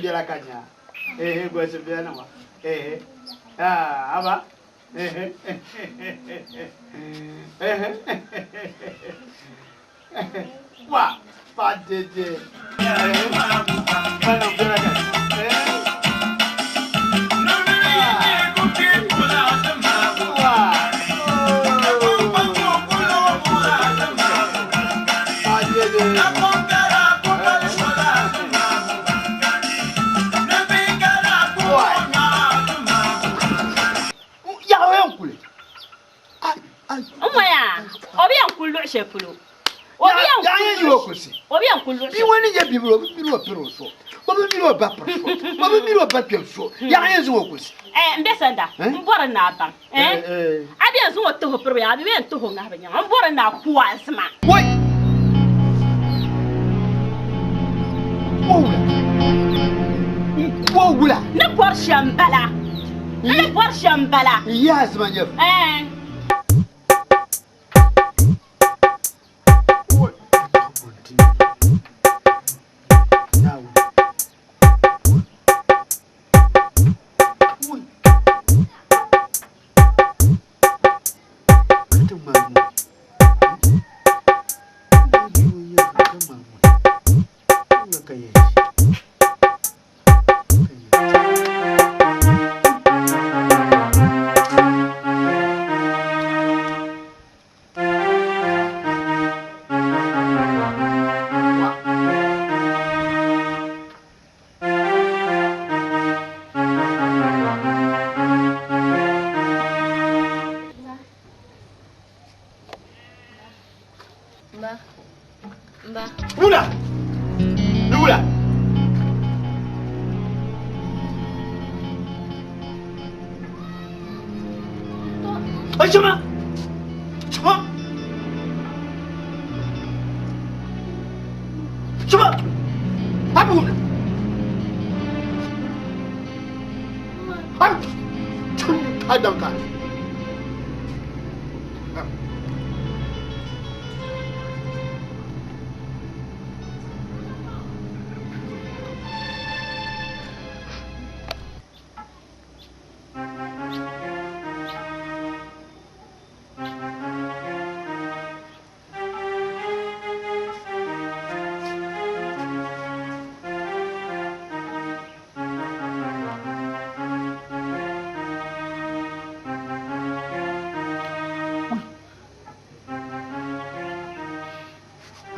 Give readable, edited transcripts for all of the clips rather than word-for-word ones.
biɛla ka nya. Ehe golisi biɛla na ŋɔ. Ehe. Ah, aba. Ehe. Ehe. Wa, pa dede. Ehe. Bana biɛla ka. Ehe. Wa. Oh. Pa dede. Yaɣa o yɛn kuli. N ŋɔya o bi yɛn kuli luɣu shɛli polo. O bi yɛn Yaɣa yɛn yiri o kulisi. O bi yɛn kuli luɣu Bia shɛli. ŋɔ ni nyɛ bibila o bi miri o piri o so. O bi miri o ba piri so. O bi miri o ba kpɛm so. Yaɣa yɛn zaŋ o kulisi. Eh, n be sanda, n bɔri ni a baŋ. Eh, a bi yɛn zaŋ o tihi o piribu yaa, a bi yɛn tihi o ŋahibu nyaŋa. N bɔri ni a ku azima. Woi! N ku o wula. N ku o wula. Ni bɔri shɛm m-bala. N ni bɔri shɛm m-bala. N yihi azima nyɛbu. Eh. Wula! Ni wula! Ai chama! Chama! Chama! Abi wula! Abi! Chama! Ka dan ka.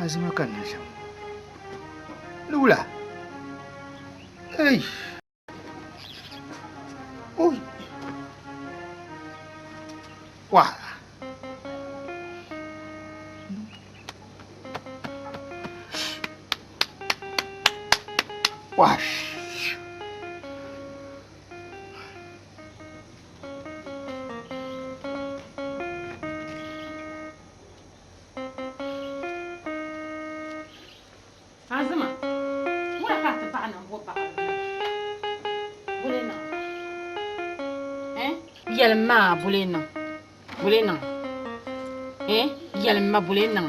Azima ka niŋ shɛm ni wula ei oi wa wa Azima, wula ka a ti paɣa niŋ bo paɣaba maa? Bole niŋ. Eh? Yɛlim ma bole niŋ. Bole niŋ. Eh? Yɛlim ma bole niŋ.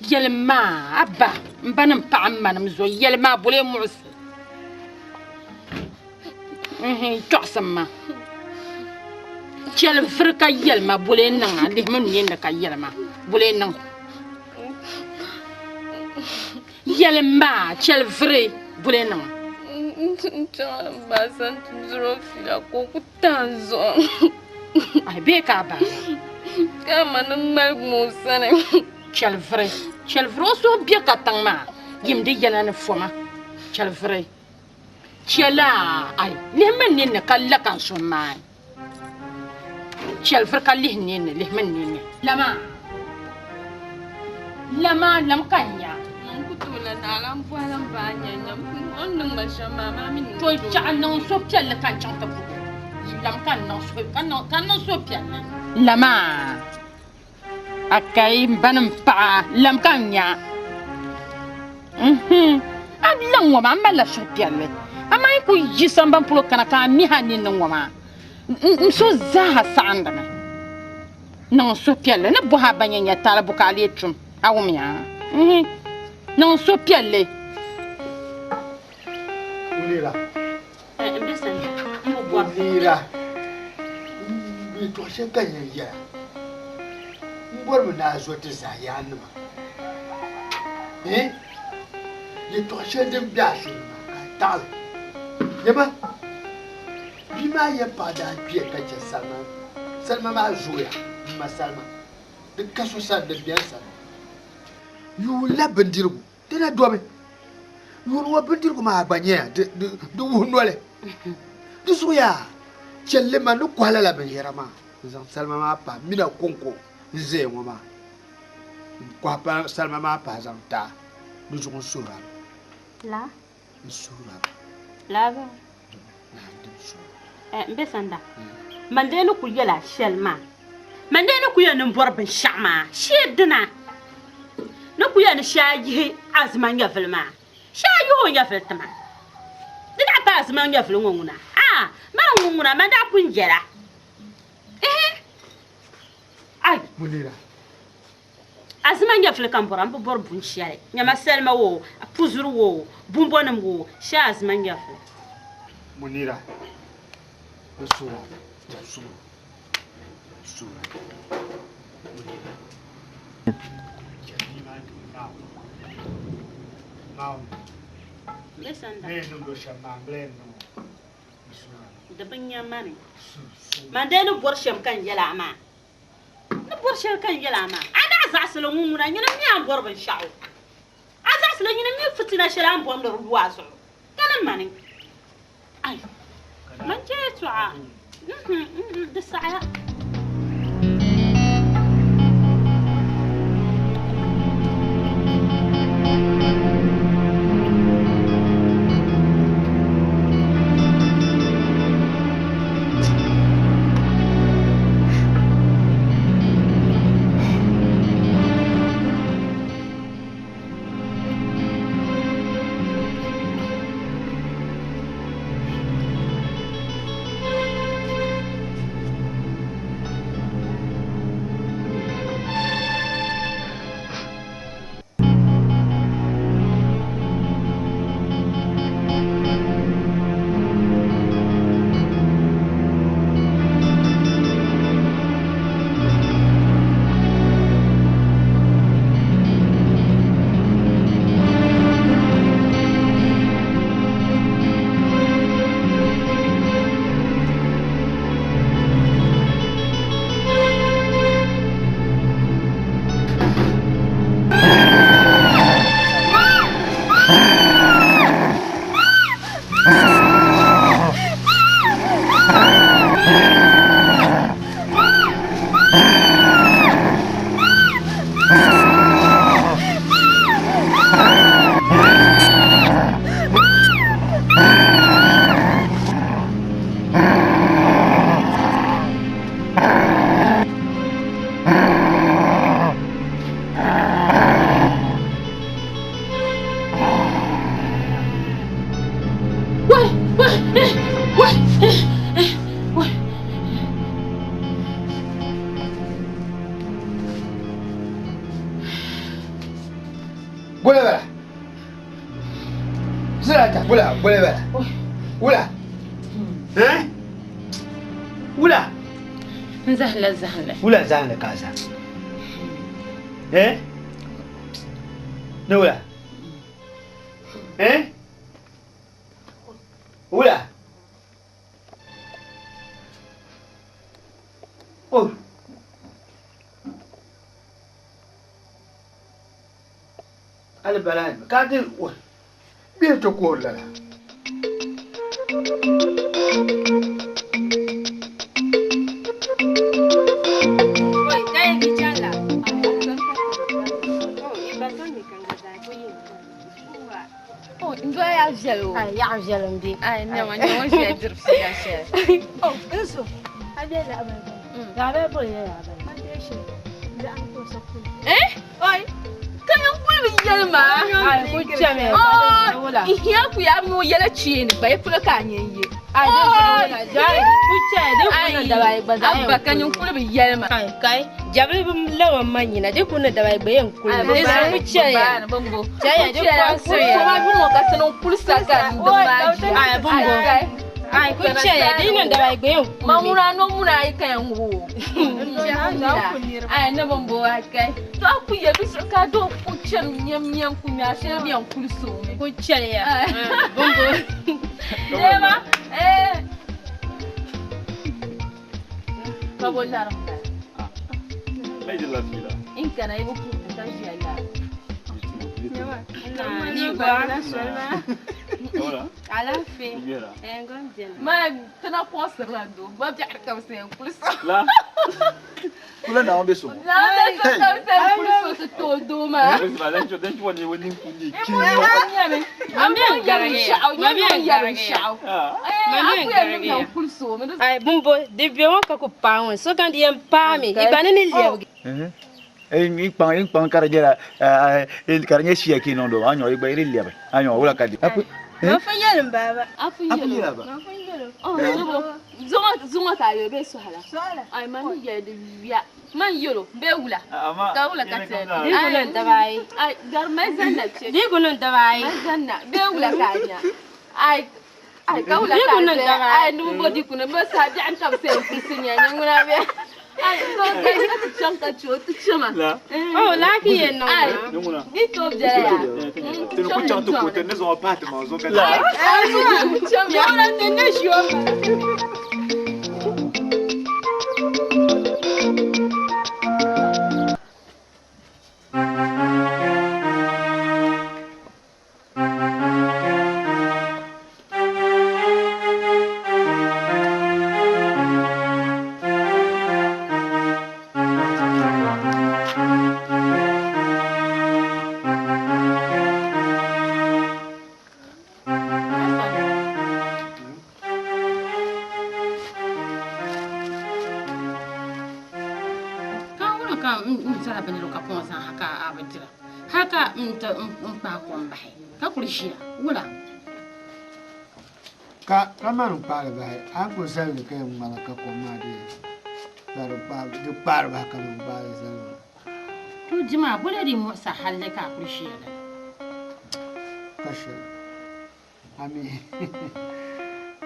Yɛlim ma a ba n ba nim paɣa n ma nim zo yɛlim ma bole muɣisi. Tɔɣisim ma. Chɛli vuri ka yɛli ma bole niŋ a lihimi n ninni ka yɛli ma bole niŋ. Yɛli ma chɛli vuri bole niŋ. N chaŋ n ba sani ti diri o fiila ka o ku taai n zuɣu. Ayi bee ka a baai Ka a ma ni ŋmaligi ma o sani. Chɛli vuri chɛli vuri o suhu be katiŋ maa yim di yɛla ni foma chɛli vuri. Chɛla ai lihimi n ninni ka la ka n suhu maai. Chɛli vuri ka lihi n ninni, lihimi n ninni. Lama, lama, lam ka n nya. N ku tooi la naɣila m bɔhi la m ba nya nyam o ni niŋ ma shɛm maa maa mi niŋ To chaɣ niŋ suhupiɛlli ka n chaŋ ti puhi o. Lam ka n niŋ suhu, ka niŋ, ka n niŋ suhupiɛlli. Lama, a kai m ba ni m paɣa, lam ka n nya. Nhun, a la ŋɔ maa, m malila suhupiɛlli. Amaa yi ku yi sambani polo kana ka a mihi a ninni ŋɔ maa, n suhu zaaha saɣindimi. Niŋ suhupiɛlli ni bɔhi a ba nya nya taali bo ka a lee tum, a wumya? Nhun, niŋ suhupiɛlli. Munira. N be sani, m bi bɔri. Munira. Yɛltɔɣa shɛli ka n yɛn yɛla. M bɔrimi ni a zo ti zaa yaannima. Yɛltɔɣa shɛli din be a suhu ni maa ka a taɣi li. Nyama, bia maa yɛn paɣa daa kpiya ka chɛ salima. Salima maa zooya, m ma salima. Di ka so sani, di be n sani. Yuun la bindirigu ti na domi. Yuuni ŋɔ bindirigu maa gba nyɛla di wuhi noli. Di zuɣu yaa, chɛlli ma ni kɔhi lala binyɛra maa n-zaŋ salima maa pahi mina kɔŋko n-zaya ŋɔ maa. N kɔhi salima maa pahi zaŋ ti a. Di zuɣu n suhir a mi. La? N suhir a mi. La ba? N be sanda. Man dee ni kuli yɛla shɛli maa. Man dee ni kuli yɛli ni n bɔri binshɛɣu maa shee dina. Ni kuli yɛli ni shee a yihi Azima nyɛvili maa. Shee a yihi o nyɛvili ti ma. Di daa pa Azima nyɛvili ŋɔ ŋuna. Aa, man ŋun ŋuna, man daa pun yɛla. Ehe. Ai. Munira. Azima nyɛvili ka n bɔra, m bi bɔri bun shɛli. Nyama salima woo, puzuri woo, bumbɔnim woo, shee Azima nyɛvili. Munira, n suhir a, n suhir a, n suhir a, Munira. Chɛ bia maa dimi Naawuni, Naawuni. Bɛ sanda. Ni yɛn niŋdi o shɛm maa, m bi lahi yɛn niŋ o. N suhir a. Di bi nya ma ni. Man dee ni bɔri shɛm ka n yɛl a maa. Ni bɔri shɛli ka n yɛl a maa, a daa zaɣisi li ŋun ŋuna, nyini m-mi a ni bɔri binshɛɣu. A zaɣisi li nyini m-mi fitina shɛli a ni bɔri ni di lu a zuɣu, ka ni mani. Ai, man chɛ yɛtɔɣa, di saɣiya. Gula bala. Zilata gula gula bala. Wula. Eh? Wula. N zahila zahili. Wula zahili ka za. Eh? Ni wula. Eh? Wula. Oh. Ali bala ka di bɛ ti kuhiri lala. Ndoya viɛli o. Ai, yaɣa viɛli n bɛ. Ai, nɛma nɛma ʒiya diri fiila shɛli. Oh, nso. A bɛ yaɣa bali. Yaɣa bali boli ya yaɣa bali. Eh? Oi. Ka n kuli bi yɛli yɛli maa. Ai, ku chɛmi. Oh, ihiya ku ya mi o yɛla cheeni gba yi polo ka a nyɛ n ye. Ai, di zuɣu wula. Ai, ku chɛ, di ku niŋ dabayi gba zaa yɛn Abba ka nyin kuli bi yɛli ma. Ai, kai, jabili bi labi ma nyina, di ku niŋ dabayi gba yɛn kuli mi. Di zuɣu ku chɛ ya. Chɛ ya, di kɔŋsi ya. Kuma bi ŋɔ ka sini n kuli sa ka n di maa jia. Ai, bimbo. Ai, ku chɛ ya, di niŋ dabayi gba yɛn kuli Ma mi. ŋuna no ŋuna ayi ka yɛn ŋubi o. Ai, ne bimbo ai kai. To a ku yɛ bi zuɣu ka do ku chɛri nyɛm nyɛm ku nya shɛli bi yɛn kuli so mi. Ku chɛ ya. Bimbo. Nema, eh. Ka bo larim bala. In kana i bi ku ka ʒiya lara. Ni gba. Alaafee. Eh, gom beni. Ma tana kɔŋsirila doo, ba biɛɣiri ka bi sa yɛn kuli so. La. Kula na be so. La ka bi sa yɛn kuli so ti tooi doo maa. Ai, bimbo, di be ŋɔ ka ku paai ŋɔ, sokam di yɛn paami, i gba ni ni lɛbigi. In kpaŋ in kpaŋ ka di nyɛla ka di nyɛ shia ka yi niŋdi o a nyɔ i gba i di lɛbi a nyɔ wula ka di. Manfun yɛli n baaba. Afun yɛli o. Manfun yɛli o. Zuŋɔ ka a yɛli bee sɔhila? Ai man ni yɛli di yuya. Man yɛli o bee wula? Ka wula ka ti Di ku niŋ dabaayi. Ai gari mali zanna kpe. Di ku niŋ dabaayi. Mali zanna bee wula ka a nya? Ai ai ka wula Di ka ku a niŋ zaya? dabaayi. Ai ni bo di kuni bo saha biɛɣu ka bi sa yɛn kulisi nya nya ŋuna bee. Ai so ka ka ti chaŋ ka che o ti che ma. Oh, laaki yɛn niŋ Ai maa. di tooi biɛla yaa. Ti ku chaŋ ti ku ti ni zaŋ o pahi ti maŋ zuɣu ka Ai ti che ma. Ti ni ʒi o maa. Ka wula ka n zala bindirigu ka pɔŋ zaŋ ha ka a bi dira hali ka n ti n kpahi kom bahi ka kuli ʒiya wula. Ka ka mani n kpaari bahi a ni kuli zali li ka yɛn ŋmaligi ka kom maa di ka di kpaari bahi ka man kpaari zali maa. To dima bole di muɣisa halli ka a kuli ʒiya lala. Ka shɛli ami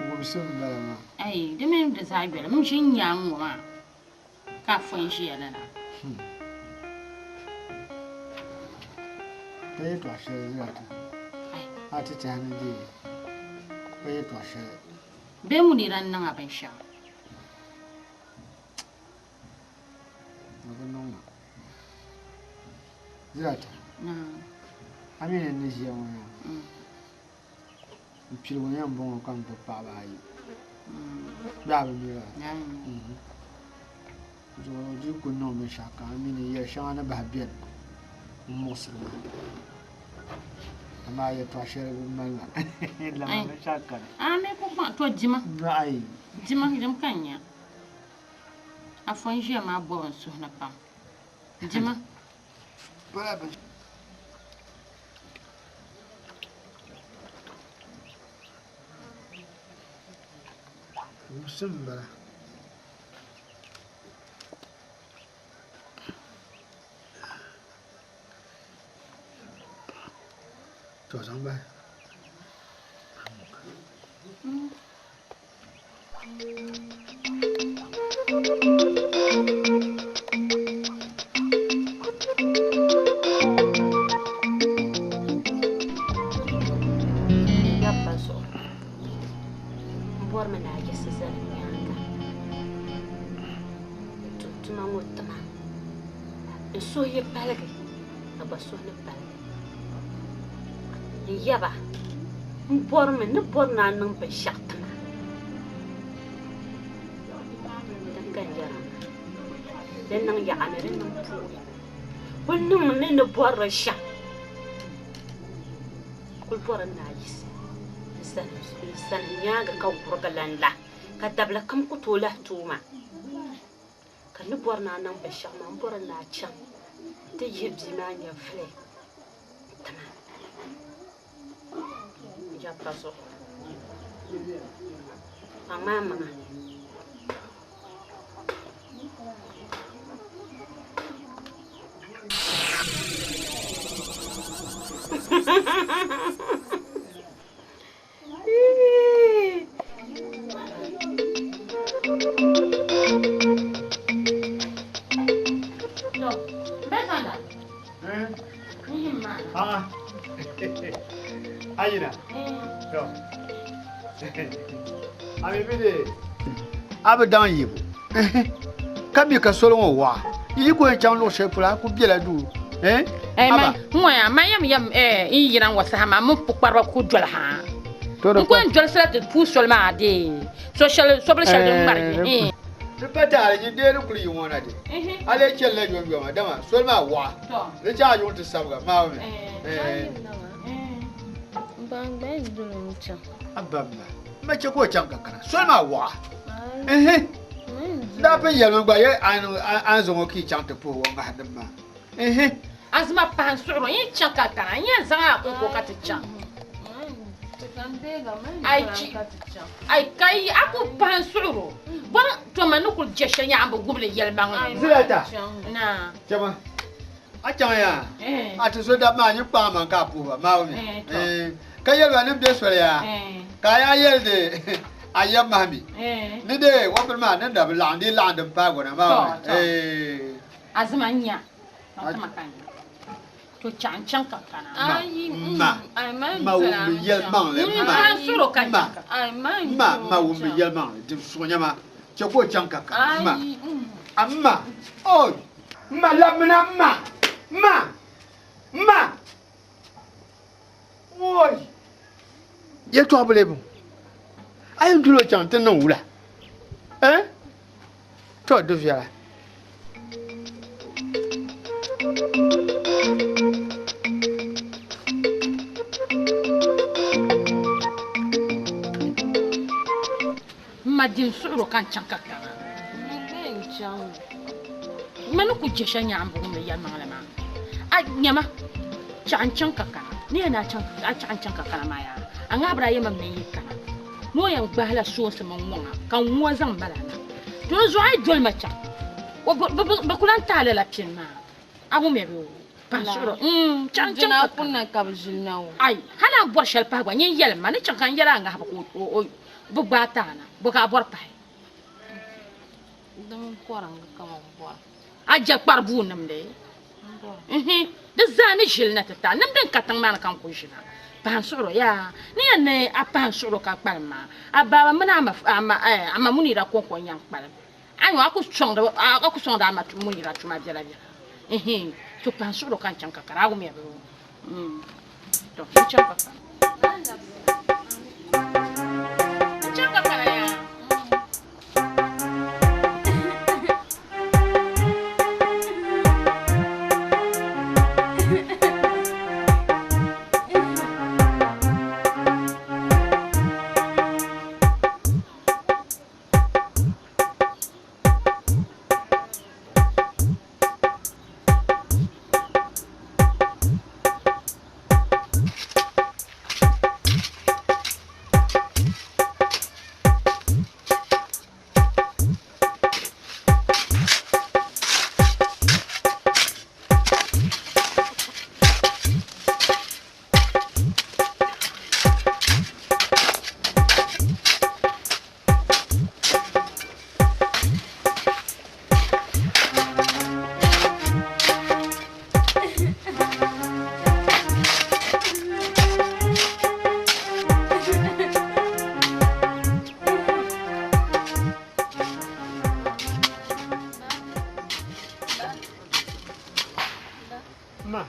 wumsim m-bala maa. Ai di mini di zaa yoli m ʒi n nya n ŋɔ maa ka a fo n ʒiya lala. Ka yɛtɔɣ shɛli zaa ti a ti tɛha ni di ka yɛtɔɣ shɛli. Bee Munira n-niŋ a binshɛɣu? Di bi niŋ ma. Zilata, a mi ni n ni ʒiya ŋɔ yaa, n piligu yɛn bɔŋɔ ka n gbubi paɣaba ayi. Bee a bi mi ba? Zuɣu di yi kuli niŋ binshɛɣu kam a mi ni yɛl shɛŋa ni bahi beni m muɣisiri ma. Amaa yɛtɔɣ shɛli bi mali ma. Lama binshɛɣu kani. A mi ku kpaŋ to dima. Ayi. Dima, dim ka n nya. A fo n ʒiya maa bɔbi n suhu ni pam. Dima. Pala bin. Wumsim m-bala. To zaŋ bahi. Yabba zuɣu n bɔrimi ni a yiɣisi zali n nyaaŋa n-tum tuma ŋɔ tima. N suhu yi paligi, a gba suhu ni paligi. N yaba, m bɔrimi ni bɔri ni a niŋ binshɛɣu tima. Din ka n yɛra maa, di niŋ yaɣa ni di niŋ puuni. Kul niŋmi ni ni bɔri di shɛm. Kul bɔri ni a yiɣisi n zani n nyaaŋa ka wurigi lan la, ka dabili kam ku tooi lahi tooi ma. Ka n ni bɔri ni a niŋ binshɛɣu maa, m bɔri ni a chaŋ nti yihi bia maa nyɛvili tima. Ya pa zuɣu. Kpaŋ maa maŋa. Ayina. To. A mi bi de a bi daŋ yibu ka mi ka soli ŋɔ waɣa yi ku yɛn chaŋ luɣu shɛli polo a ku bela duu. Eh, man, ŋɔya, man yɛm yɛm eh, n yina ŋɔ saha maa min pukpariba ku doli ha. N ku yɛn dolisila ti puu soli maa dee so shɛli sobili shɛli din ŋmarigi. Ti pa taali nyin dee di kuli yi ŋɔ na de a lee chanila yomyoma dama soli maa waɣa di chɛ a yuŋ ti sabiga maami. A ba ma, m ma chɛ ka o chaŋ ka kana soli maa waɣa. N daa pun yɛlimi gba yɛ a ni zaŋ o ka yi chaŋ ti puhi o ŋahindim maa. Azima pahi n suɣiri o, n yi chaŋ ka kana, n yɛn zaŋ a kɔŋko ka ti chaŋ. Ai ka yi a ku pahi n suɣiri o, bɔŋ to ma ni kuli je shɛli nyɛ a ni bi gubili yɛlimaŋli. Zilata, Naa. Chama, a chaŋ yaa, a ti so dabba maa nyin kpaŋ a maŋ ka a puhi ba, Maawuni. Ka yɛli ba ni m be soli yaa, ka a yaa yɛli di a yɛm mahi mi ni dee o bini maa ni na bi laɣim di yi laɣim di m-paagi o na, Maawuni. Azima n-nya, Azima ka n-nya. To chaŋ n chaŋ ka kana. Ma, ma, ma wummi yɛlimaŋli, ma, ma, ma, ma wummi yɛlimaŋli, di suɣi nyama, chɛ ka o chaŋ ka kana, ma, a ma, oi, ma labimina, ma, ma, ma, oi. Yɛtɔɣa bi lee bɔŋɔ, a yɛn dol o chaŋ ti niŋ wula? Eh? To di viɛla. M ma di n suɣiro ka n chaŋ ka kana. M ma ni ku je shɛli nyaambuɣu ŋun bi yɛlimaŋli maa. A nyama, chaɣ n chaŋ ka kana. Ni yɛn a chaŋ a chaɣ n chaŋ ka kana maa yaa, a ŋahabira yɛn mi ni n yi kana. Ni o yɛn gbahila soonsi mini ŋɔŋa ka n ŋɔ zaŋ mali a na. To di zuɣu a yi doli ma chaŋ, bɛ ku lan ti a lala pini maa. A wumya bee? Pahi suɣuro. Chaŋ chaŋ ka kana. Ai, hali a ni bɔri shɛli pahi gba, nyin yɛlim ma ni chaŋ ka n yɛli a ŋahibu ka o bi gbaai ti a na. Bɔ ka a bɔri pahi? A je kpari buu nimdi? Di zaa ni ʒili na ti ta. Nimdi n ka tiŋ maa ni ka n ku ʒina. Pahi n suɣuro yaa. Ni yɛn ni a pahi n suɣuro ka kpalim maa, a baaba mini a ma Munira kɔŋko n-yɛn kpalim. A nyo a ku sɔŋdi a ma Munira tuma biɛla biɛla. To pahi n suɣuro ka n chaŋ ka kara a wumya bee? To n chaŋ ka kana. N chaŋ ka kana yaa. Ma.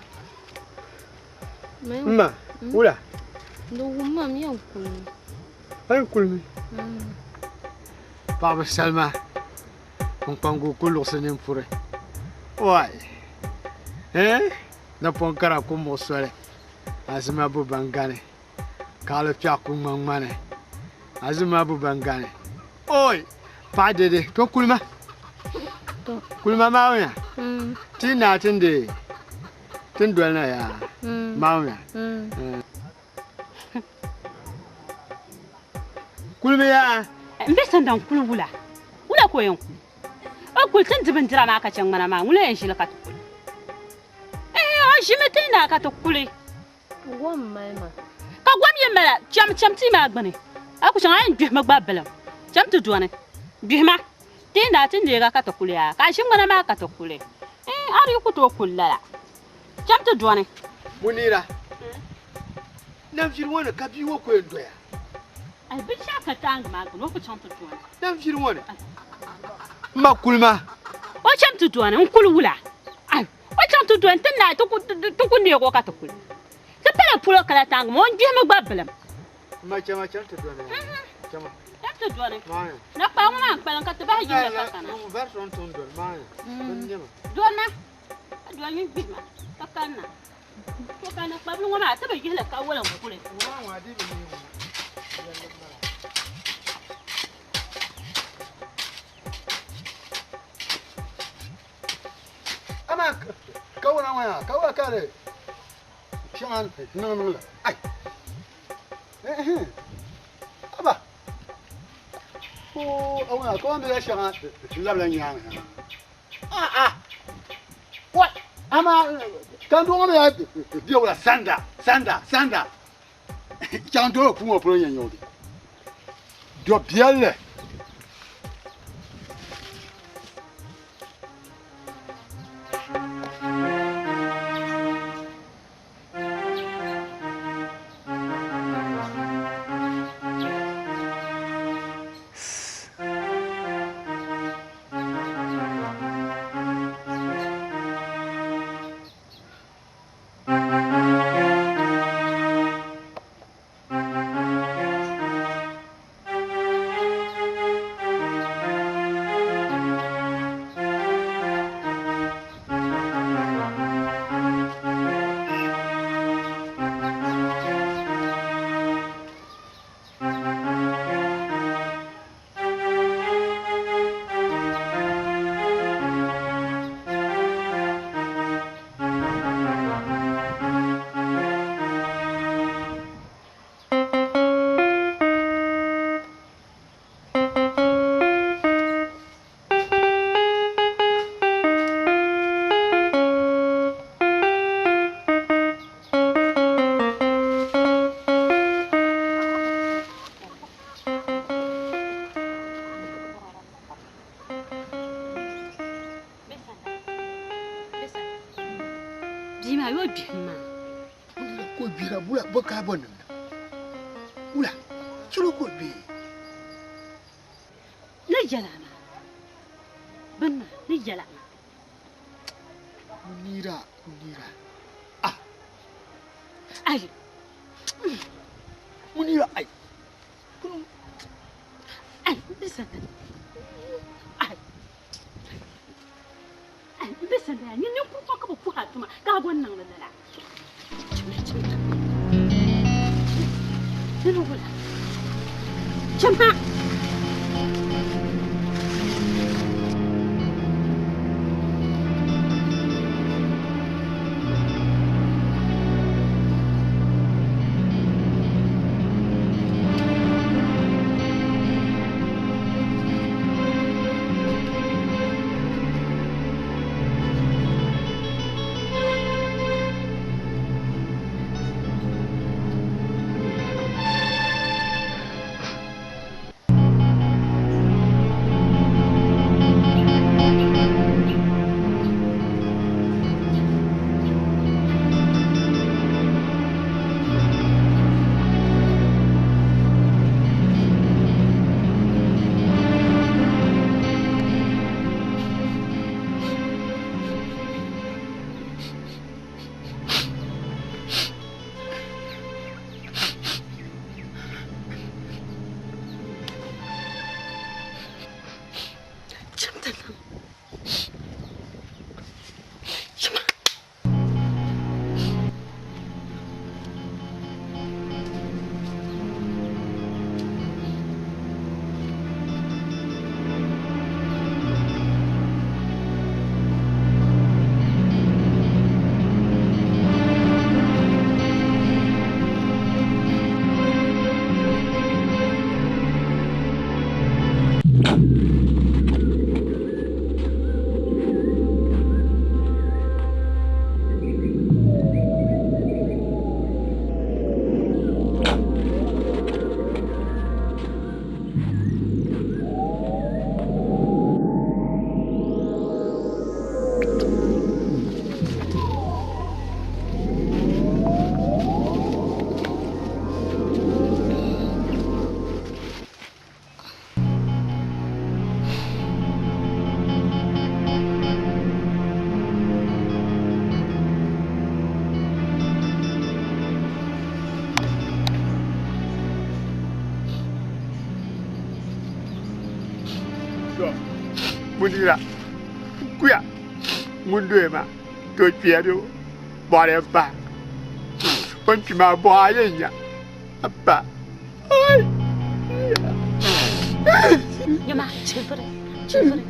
Ma, wula? Di wumma m yɛn kulimi. A yɛn kulimi? Paɣaba salima kpunkpangu ku luɣisi ninpuri. Wai! Eh? Napɔŋ kara ku muɣi soli. Azima bu ban gani. Kaɣili piɛɣu ku ŋma ŋmani. Azima bu ban gani. Oi! Paɣa dede, to kulima. Kulima maa nya. Ti naa ti ni deei. Ti ni doli na yaa. Maawuya. Kulimi ya. N be sanda n kuli wula. Wula ka o yɛn kuli? O kuli ti ni di bindira maa ka chɛ ŋmana maa, ŋuna yɛn ʒili ka ti kuli. Ɛɛh, o ʒimi ti na ka ti kuli. Gom mali ma. Ka gom yi mala, cham, cham tia maa gbuni. A ku chaŋ a yɛn gbihimi gba bilim. Cham ti dɔni. Gbihima. Ti na ti neega ka ti kuli a, ka a ʒi ŋmana maa ka ti kuli. Ɛɛh, a di ku tooi kuli lala. Cham ti dɔni. Munira, nam ʒiri ŋɔ ni ka bia ŋɔ ku yɛn doya. Ai, binshɛɣu ka taaŋa maa gbuni, o ku chaŋ ti dɔni. Nam ʒiri ŋɔ ni, m ma kuli ma. O chaŋ ti dɔni, n kuli wula? Ai, o chaŋ ti dɔni, ti naai ti ku neeg o ka ti kuli. Ti pala polo kala taaŋa maa, o ni gbihimi gba bilim. M ma chama chaŋ ti dɔni. Chama. Chaŋ ti dɔni. Nakpaa ŋɔ maa n-kpalim ka ti bahi yihili ka kana. Vari sɔŋ ti ni dɔni maa ni, bini nyɛ ma. Dɔni ma. Ka dɔni nyin gbihima ka kanna. To ka nakpabili ŋɔ maa ti bi yihili ka woli n-kuli. Amaa kawula ŋɔ yaa, kawula ka di shɛŋa niŋ niŋ la. Ai! Ehe! Aba! Oo, a ŋɔ yaa, kawula bela shɛŋa labila nyaaŋa. Ah ah! Wai! Amaa kandoo ŋɔ mi yaa bɛ wula sanda, sanda, sanda. Chaŋ doo puu ŋɔ polo nyɛ nyɛ o di. Do biɛlli. Bia maa yoo gbihim maa. Wula ka o gbihira wula bɔ ka a bɔ nimdi wula chɛli o ka o gbihi. Ni yɛla maa bini maa ni yɛla maa. Munira Munira ah Ai Munira ai ai bisa ai ai bisa da ni ni ku ka ba ku ha tuma ka gon nan lala. Ni wula. Chama. Munira kuya ŋun doya maa to kpiya di bɔɣiri pa o ni kpi maa bɔɣa yɛn nya pa. Nyama chɛviri chɛviri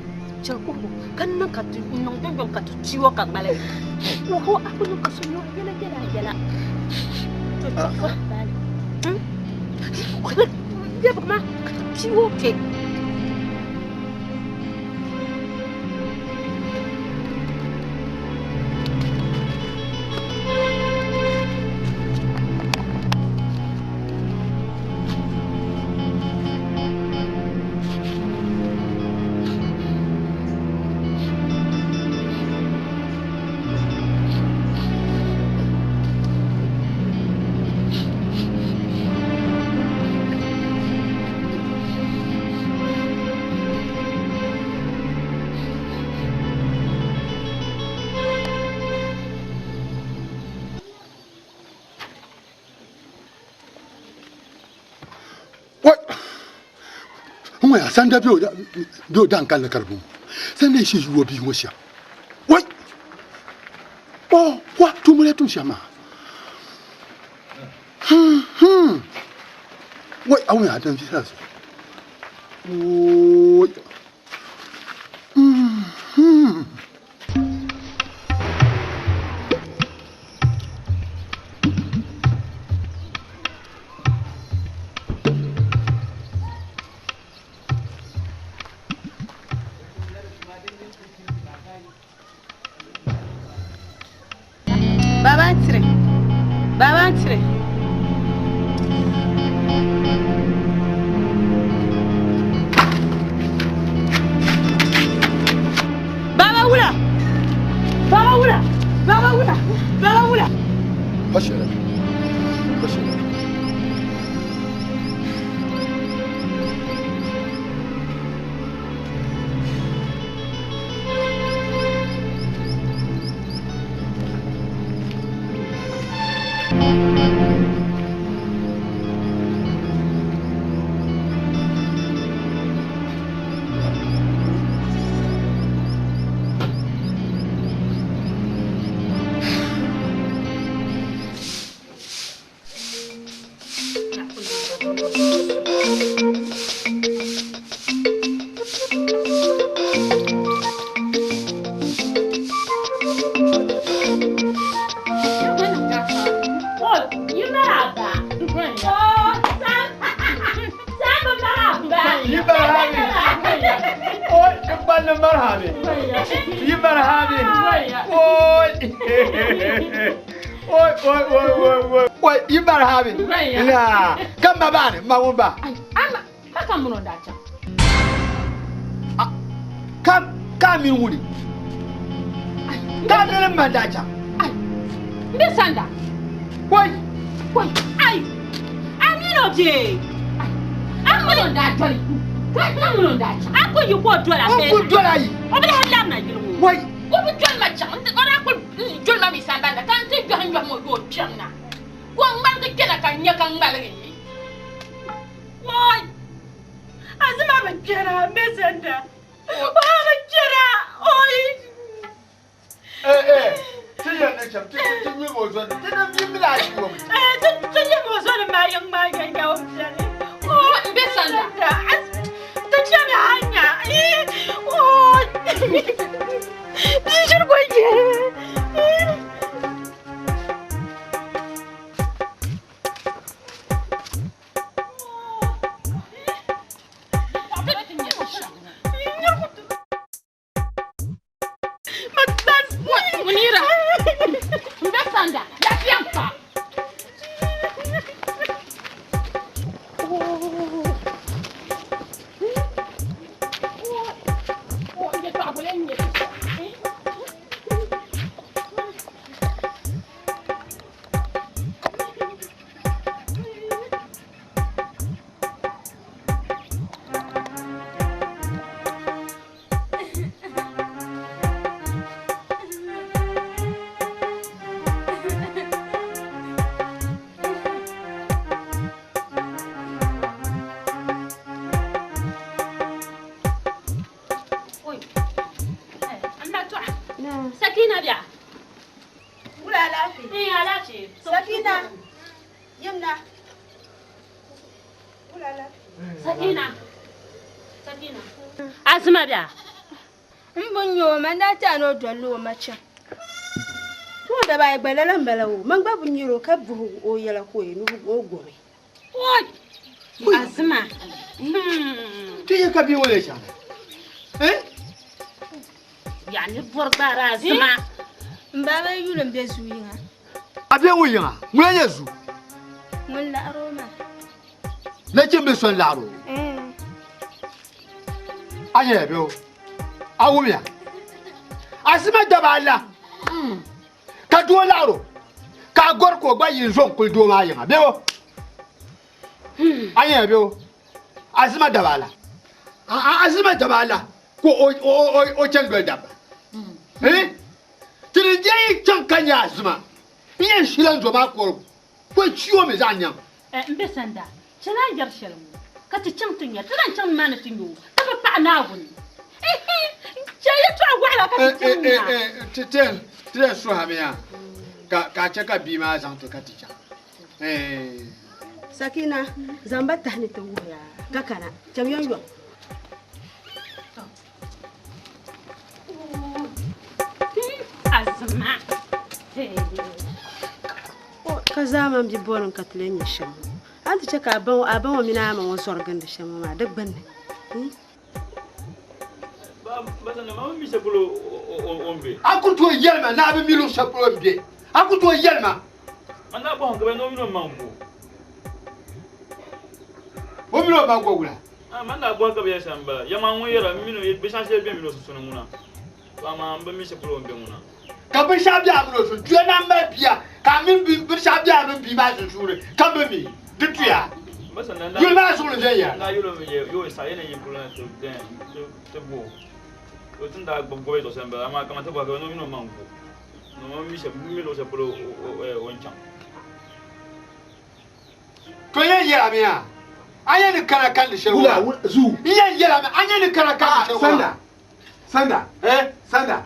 chɛli kuhigu ka niŋ ka ti niŋ dundɔŋ ka ti ti o ka ŋmali kuhigu a ku niŋ ka so nyɔri yɛla yɛla yɛla to chɛviri baali lɛbigi ma ka ti ti o kpɛ. Ŋɔ sanda bɛ o daan kanli ka di bɔŋɔ sanda yi shee yuo bia ŋɔ shɛm wai o wa tumuli tum shɛm maa wai a ŋɔ yaa din viɛla zuɣu woi. Baba tire. Baba tire. Baba wula. Baba wula. Baba wula. Baba wula. Pashara. Pashara. Mawumba. Ama haka muno dacha. Kam kam min wuli. Kam min man dacha. Ai. Mbe sanda. Wai. Wai. Ai. Amino je. Ai. Amuno dacha. Ka muno dacha. Ako yi ko dola fe. Ko dola yi. O bi halam na yilu. Wai. Ko bi jol ma chang. Ora ko jol ma mi sanda da kan ti jol jol mo do chang na. Ko ngmal ke kena kan nya kan ngal ni. Wai! Azuma ba kira me sanda. Ba ba kira. Oi. Eh eh. Ti ya ne cham ti ti ni mo zo. Ti na mi mi la ji wo. Eh ti ti ni mo zo ma yang ma ga ga o ni. O mbe sanda. Ti ti mi hanya. Eh. Oi. Bi shir ko ye. Munira. Mbe sanda. Lafiya fa. Eh, alaafee. Sakina, yimna. Wula Sakina. Sakina. Azima bia. N bi nya o man daa ti a ni o dolli o ma chaŋ. To daba ayi gba lala m-bala o, man gba bi nyari o ka buhi o yɛla ka o yi ni o gomi. Oi! Azima. Ti yi ka bia ŋɔ lee chaŋ na? Eh? Ya ni bɔri gbaari Azima. M ba bɛ yuli m-be zuu yiŋa. A be ŋun yiŋa? Ŋuna nyɛ zuu? Ŋun laɣiri o maa. Nachimbil so n-laɣiri o? A nyɛla bɛ o? A wumya? Azima daba ala ka doo laɣiri o ka a gɔri ka o gba yi n-zo n-kuli doo maa yiŋa bɛ o? A nyɛla bɛ o? Azima daba ala. Azima daba ala ka o chani doli dabba. Ti ni je yi chaŋ ka nya Azima, n yɛn shila n zo maa kɔrigu ka o chi o mi zaɣ nyaŋ. M be sanda, chɛli a ni yɛri shɛli ŋɔ ka ti chaŋ ti nya. Ti lan chaŋ nimaani ti nya o ka bɛ paɣi Naawuni. Chɛ yɛtɔɣ wɔɣila ka ti chaŋ nya. Ti yɛn suhimi yaa ka a chɛ ka bia maa zaŋ ti ka ti chaŋ. Sakina, zaŋ ba tahi ni ti wuhi a ka kana. Cham yomyom. Azima. Ka zaa man bi boring ka ti lee nyɛ shɛm ŋɔ. A ni ti chɛ ka a ba ŋɔ mini a ma ŋɔ zɔri gindi shɛm ŋɔ maa di gbunni. A ku tooi yɛli ma ni a bi mi luɣ shɛli polo m-be? A ku tooi yɛli ma? O mini o ma go wula? Man daa bɔhi ka bɛ yɛli shɛm m-bala. Ya maa ŋun yɛra, m mini o, binshɛɣu shɛli be m mini o sunsuuni ŋuna. To amaa m bi mi shɛli polo o ni be ŋuna. Ka binshɛɣu be a mini o sunsuuni. Tuya na m-mali bia, ka a mini binshɛɣu be a mini bia maa sunsuuni ka m bi mi. Di tuya. Yuli maa zuɣu ni viɛnyɛla. N daa yuli o mi yɛ, yo, saɣi ya ni yi polo na ti dɛn, ti bo o. O ti ni daa gbubi gobi zuɣu shɛm m-bala, amaa kaman ti bɔhi ka bɛ ni o mini o maŋ go. Ni o mi luɣ shɛli polo o ni chaŋ. To yɛn yɛlimi yaa, a yɛn ni kana kandi shɛli Wula, ŋɔ? zuu. N yɛn yɛlimi, a yɛn ni kana kandi shɛli ŋɔ? Sanda, sanda, Eh? sanda,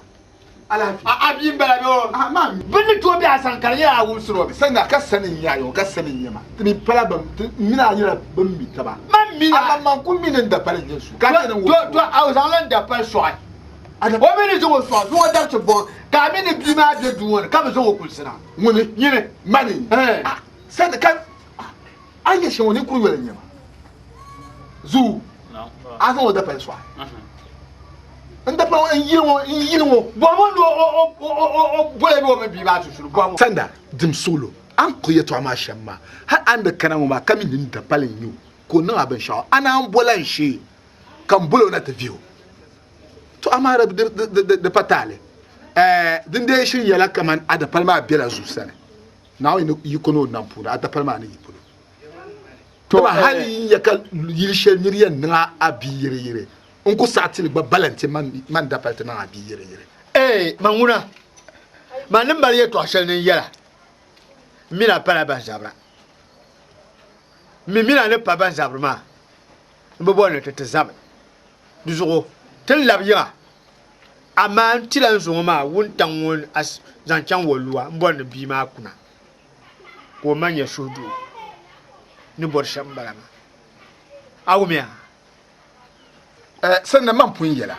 alaafee. A bia m-bala bɛ o. Ah, maa mi. Bɛ ni tooi be a sani ka di nyɛla a wumsiri o mi. Sanda, ka sani n-nyɛ a yɔŋ, ka sani n-nyɛ ma. Ti mi pala bɛn, ti mini a nyɛla bɛn mi taba. Man mi na. Amaa man ku mi ni n dapali n-nyɛ su. Ka ti ni To, to, a zaŋla n dapali sɔɣi. O mi ni zaŋ o sɔɣi, zuŋɔ dabisi bɔŋɔ, ka a mi ni bia maa be duu ŋɔ ni, ka bɛ zaŋ o kulisina. Ŋuni? Nyini. Mani? Eh. Ah, Sanda, ka a nyɛ shɛŋa ninkuri yoli n-nyɛ ma. Zuu, a zaŋ o dapali sɔɣi. N dapali ŋɔ, n yili ŋɔ, n yili ŋɔ. Bɔhimi o ni o boli bɛ o mini bia maa sunsuuni, bɔhimi o. Sanda, dim suɣilo, a ni kpuɣi yɛtɔɣa maa shɛm maa, hal a ni di kana ŋɔ maa ka mi ni n dapali n-nyɛ o, ka o niŋ a binshɛɣu, a naan bola n shee ka m bol o na ti vihi o. To amaa di pa taali. Ɛɛ, din dee shiri nyɛla kaman a dapali maa bela zuu sani. Naawuni ni yiko ni o nam puuni, a dapali maa ni yi polo. To, Dama hal yi nya ka yili shɛli nir yɛn niŋ a a bia yiriyiri, n ku saɣi ti li gba balanti man dapali ti niŋ a bia yiriyiri. Ee, man ŋuna, man ni mali yɛtɔɣ shɛli ni n yɛla, m min a pala ban zabira. M mi min a ni pa ban zabiri maa, m bi bɔri ni ti ti zabi. Di zuɣu ti ni labi yiŋa, amaa n tila n zuŋɔ maa wuntaŋ ŋɔ zaŋ chaŋ Wɔlua m-bɔri ni bia maa kuna ka o ma nya suhudoo ni bɔri shɛm m-bala maa. A wumya? Sani man pun yɛla,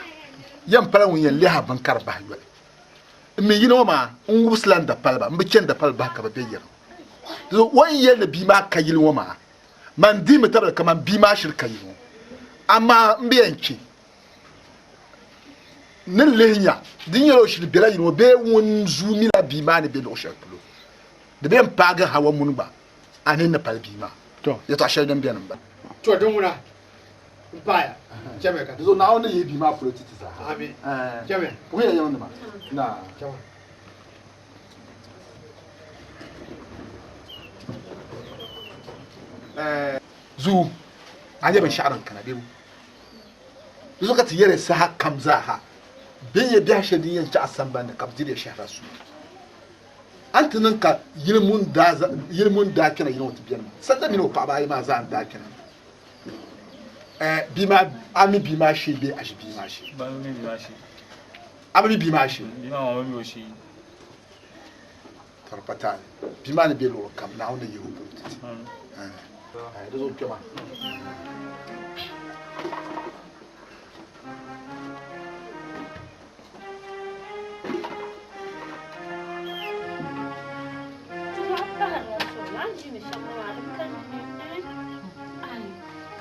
yɛn pala ŋun yɛn lihi a bini ka di bahi yoli. M mi yino ŋɔ maa, n wubisila n dapaliba, m bi chɛ n dapali bahi ka bɛ be yiriŋ. Di zuɣu o ni yɛli ni bia maa ka yili ŋɔ maa, man dihimi tabili kaman bia maa shiri ka yili ŋɔ, amaa m bi yɛn chɛ ni n lihi nya di nyɛla o shiri bela yili ŋɔ bee ŋun zuumila bia maa ni be luɣ shɛli polo. Di bee m-paagi Hawa muni gba a nini ni pali bia maa. Yɛtɔɣ shɛli din beni m-bala. To din ŋuna m-paaya, chɛmi ka. Di zuɣu Naawuni ni yihi bia maa polo ti ti zaa. Amin. Chɛmi. Puhiya yiŋnima. Naa. Chɛmi. Zuu, a nya binshɛɣu din kana bebo? Di zuɣu ka ti yɛli saha kam zaaha, bɛ ni nyɛ biɛhi shɛli din yɛn chaɣi sambani ni ka bɛ diri ya shɛhira suma. A ni ti niŋ ka yili ŋun daa kpɛna yili ŋɔ ti beni maa, Sanda mini o paɣiba ayi maa zaa n-daa kpɛna. Bia maa, a mi bia maa shee bee a ʒi bia maa shee? A bi mi bia maa shee? To di pa taali. Bia maa ni be luɣili kam, Naawuni ni yihi o polo ti ti. Di zuɣu kpɛma.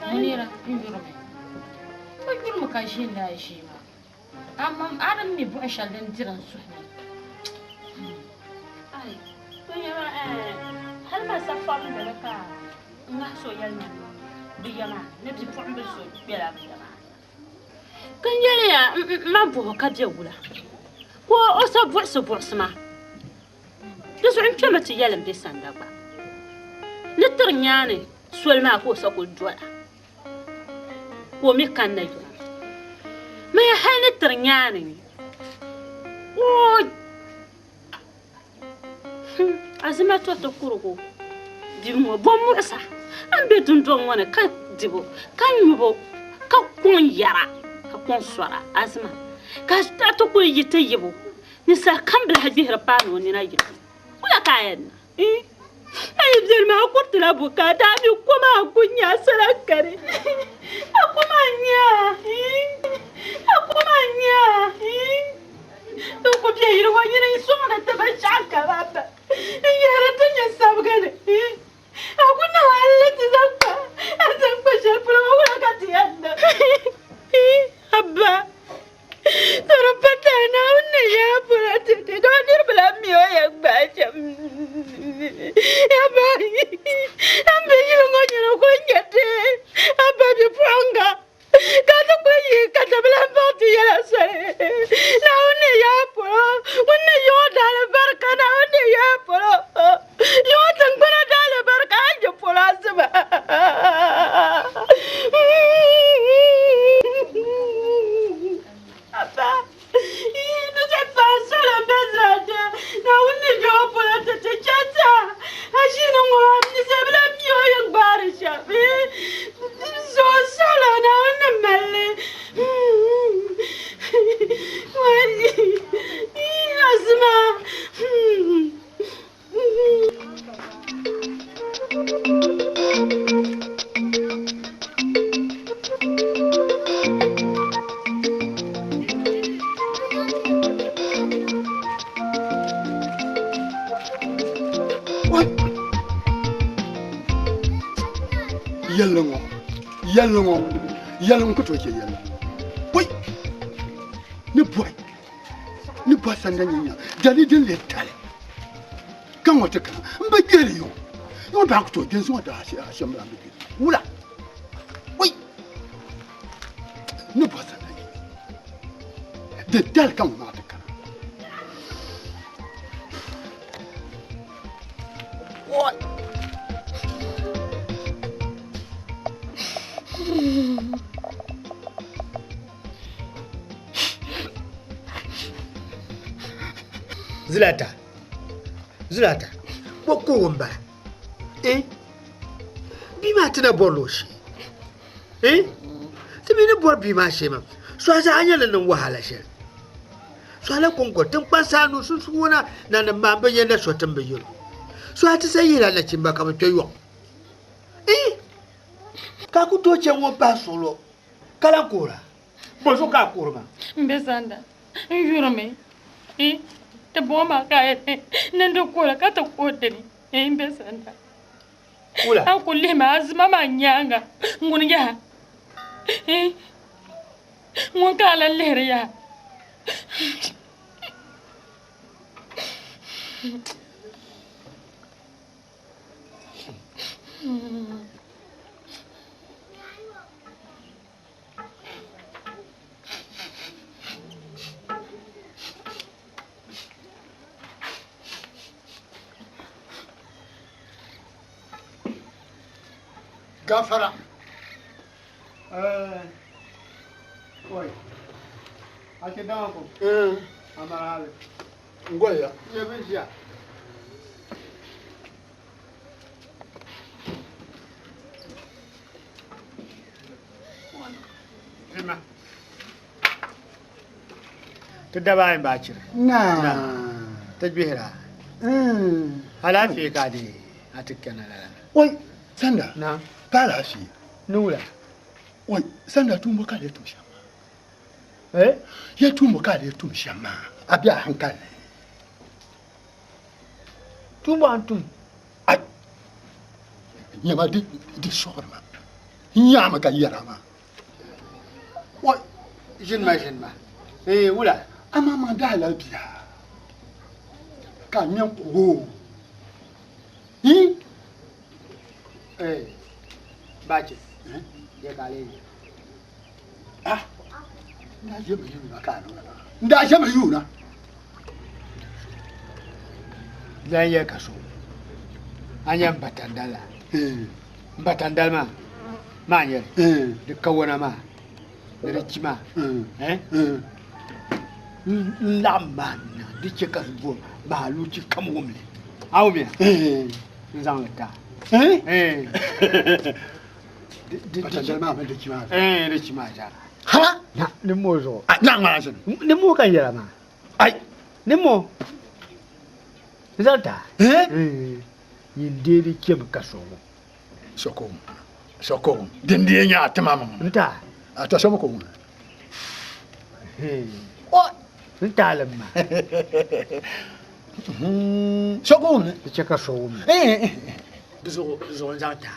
Munira, n yurimi. O yurimi ka ʒi n-daa ʒii maa. Amaa a di mi buɣim shɛli din diri n suhu ni. Ai, to nyɛma, hali man sa fabindi li ka n ŋahi so yɛli ma ni bɛ ya maa ni bipuɣimbil so kpɛla bɛ ya maa ni. Ka n yɛli ya, m ma buɣi ka be wula? Ka o sa buɣisi buɣisi ma. Di zuɣu n kpɛmi ti yɛli m be sanda gba ni tiri nyaani soli maa ka o sa kuli dola ka o mi kanna yura. Maya hali ni tiri nyaani o Azima to ti kurigu bia ŋɔ bo muɣisa a ni be dundɔŋ ŋɔ ni ka dibu ka nyubu ka kɔŋ yɛra ka kɔŋ sɔra Azima ka a ti kuli yi ti yibu ninsal kam bi lahi gbihiri paani o nina yili wula ka a yɛn niŋ? A yi beni maa a kuritila bukaata a mi kom a ku nya sala kani a kom a nya a kom a nya N ku be yili ŋɔ nyini n sɔŋdi ti binshɛɣu kam a ba n yihiri ti nyɛ sabiga ni a ku niŋ a li ti zaŋ kpa a zaŋ kpa shɛli polo ŋɔ wula ka ti yɛn niŋ a ba to di pa tahi Naawuni ni yaai polo ti ti dama niriba lahi mi o yɛn gbaai shɛm a ba a ni be yili ŋɔ nyini ko n-nyɛ ti a ba bipuɣiŋga Ka ti kuli yi ka ti bi lahi baŋ ti yɛla soli. Naawuni ni yaai polo, ŋun ni yi o daalibarika, Naawuni ni yaai polo, yi o tiŋgbana daalibarika, a yi polo aziba. Abba, yi ni ti paai soli m-be zaadali, Naawuni ni yaai o polo ti ti chɛ ti a. A ʒini ŋɔ, ninsal bi lahi mi o yɛn gbaari shɛm. Zuɣusaɣila Naawuni ni mali li. Azima. Yɛlli ŋɔ yɛlli ŋɔ yɛlli ŋɔ ku tooi chɛ yɛlli ŋɔ woi ni bɔhi ni bɔhi sanda nyɛ nya dali din leei tali ka ŋɔ ti kana n bi gbɛri yɔ yɔ baa ku tooi gbɛ n zaŋ daa ashɛm la n bi gbɛ wula woi ni bɔhi sanda nyɛ di dali ka ŋɔ maa ti kana What? Zulata Zulata bɔ ka o n bala eh bia maa ti na bɔrila o shee eh ti mi ni bɔri bia maa shee maa so a zaa nyɛla niŋ wahala shɛli So a la kɔŋko tiŋkpansi anu sunsuuna nanim maa m-bi yɛn na so ti m-bi yɛl o. So a ti sa yihila nachimba ka bɛ kpe yɔɣu. Ii! Ka a ku tooi chɛ ŋun pahi suɣilo ka lan kuhir a? Bɔzuɣu ka a kuhiri maa? M be sanda, n yurimi. Ii! Ti bo ma ka a yɛli ni n di kuhira ka ti kuhi dini. Ii! M be sanda. Wula? A ku lihi ma azima maa nyaaŋa ŋuni yaha. Ii! Ŋun ka a lan lihiri yaha. Gafara. Oi. Ake dama ko. Amara hali. Ngoya. Ye bijiya. Zima. Ti daba ayi baa chiri. Na. Ti gbihira. Alaafee ka a deei a ti kana lala. Oi, sanda. Na. Pa alaafee. Ni wula? Oi, sanda tumbo ka lee tum shɛm maa. Eh? Ya tumbo ka lee tum shɛm maa. A be a hankali ni. Tumbo an tum. Ai. Nyama di di sɔgiri ma. N nyaami ka yɛra maa. Oi, ʒini ma ʒini ma. Eh, wula? Amaa man daa lali bia ka a ŋmɛ n kugi o. Hi? Eh, bache. Ya ka lee nyɛ. Ah, n daa ʒemi yuuna ka a niŋ maa. N daa ʒemi yuuna. Lan yɛ ka so. A nyɛ n batandali la. N batandali maa, maa nyɛ li. Di kawana maa, ni di chi maa. Eh? N laɣim maa niŋ di chɛ ka bo maaluchi kam wumli. A wumya? N zaŋ li ta. Eh? Batandali maa mini di chi maa zaa. Eh, di chi maa zaa. Ha? Na, ni mo zuɣu. Ah, na ŋmana ʒini. Ni mo ka n yɛla maa. Ai. Ni mo. N zaŋ ta. Eh? Nyin deei di chɛmi ka so ŋɔ. Soko. Soko. Din di nyɛ a tima maŋ. N ta. A ta sɔmi ko ŋuna. O. N ta li ma. Soko ŋuni. Di chɛ ka so wum. Di zuɣu di zuɣu n zaŋ ta.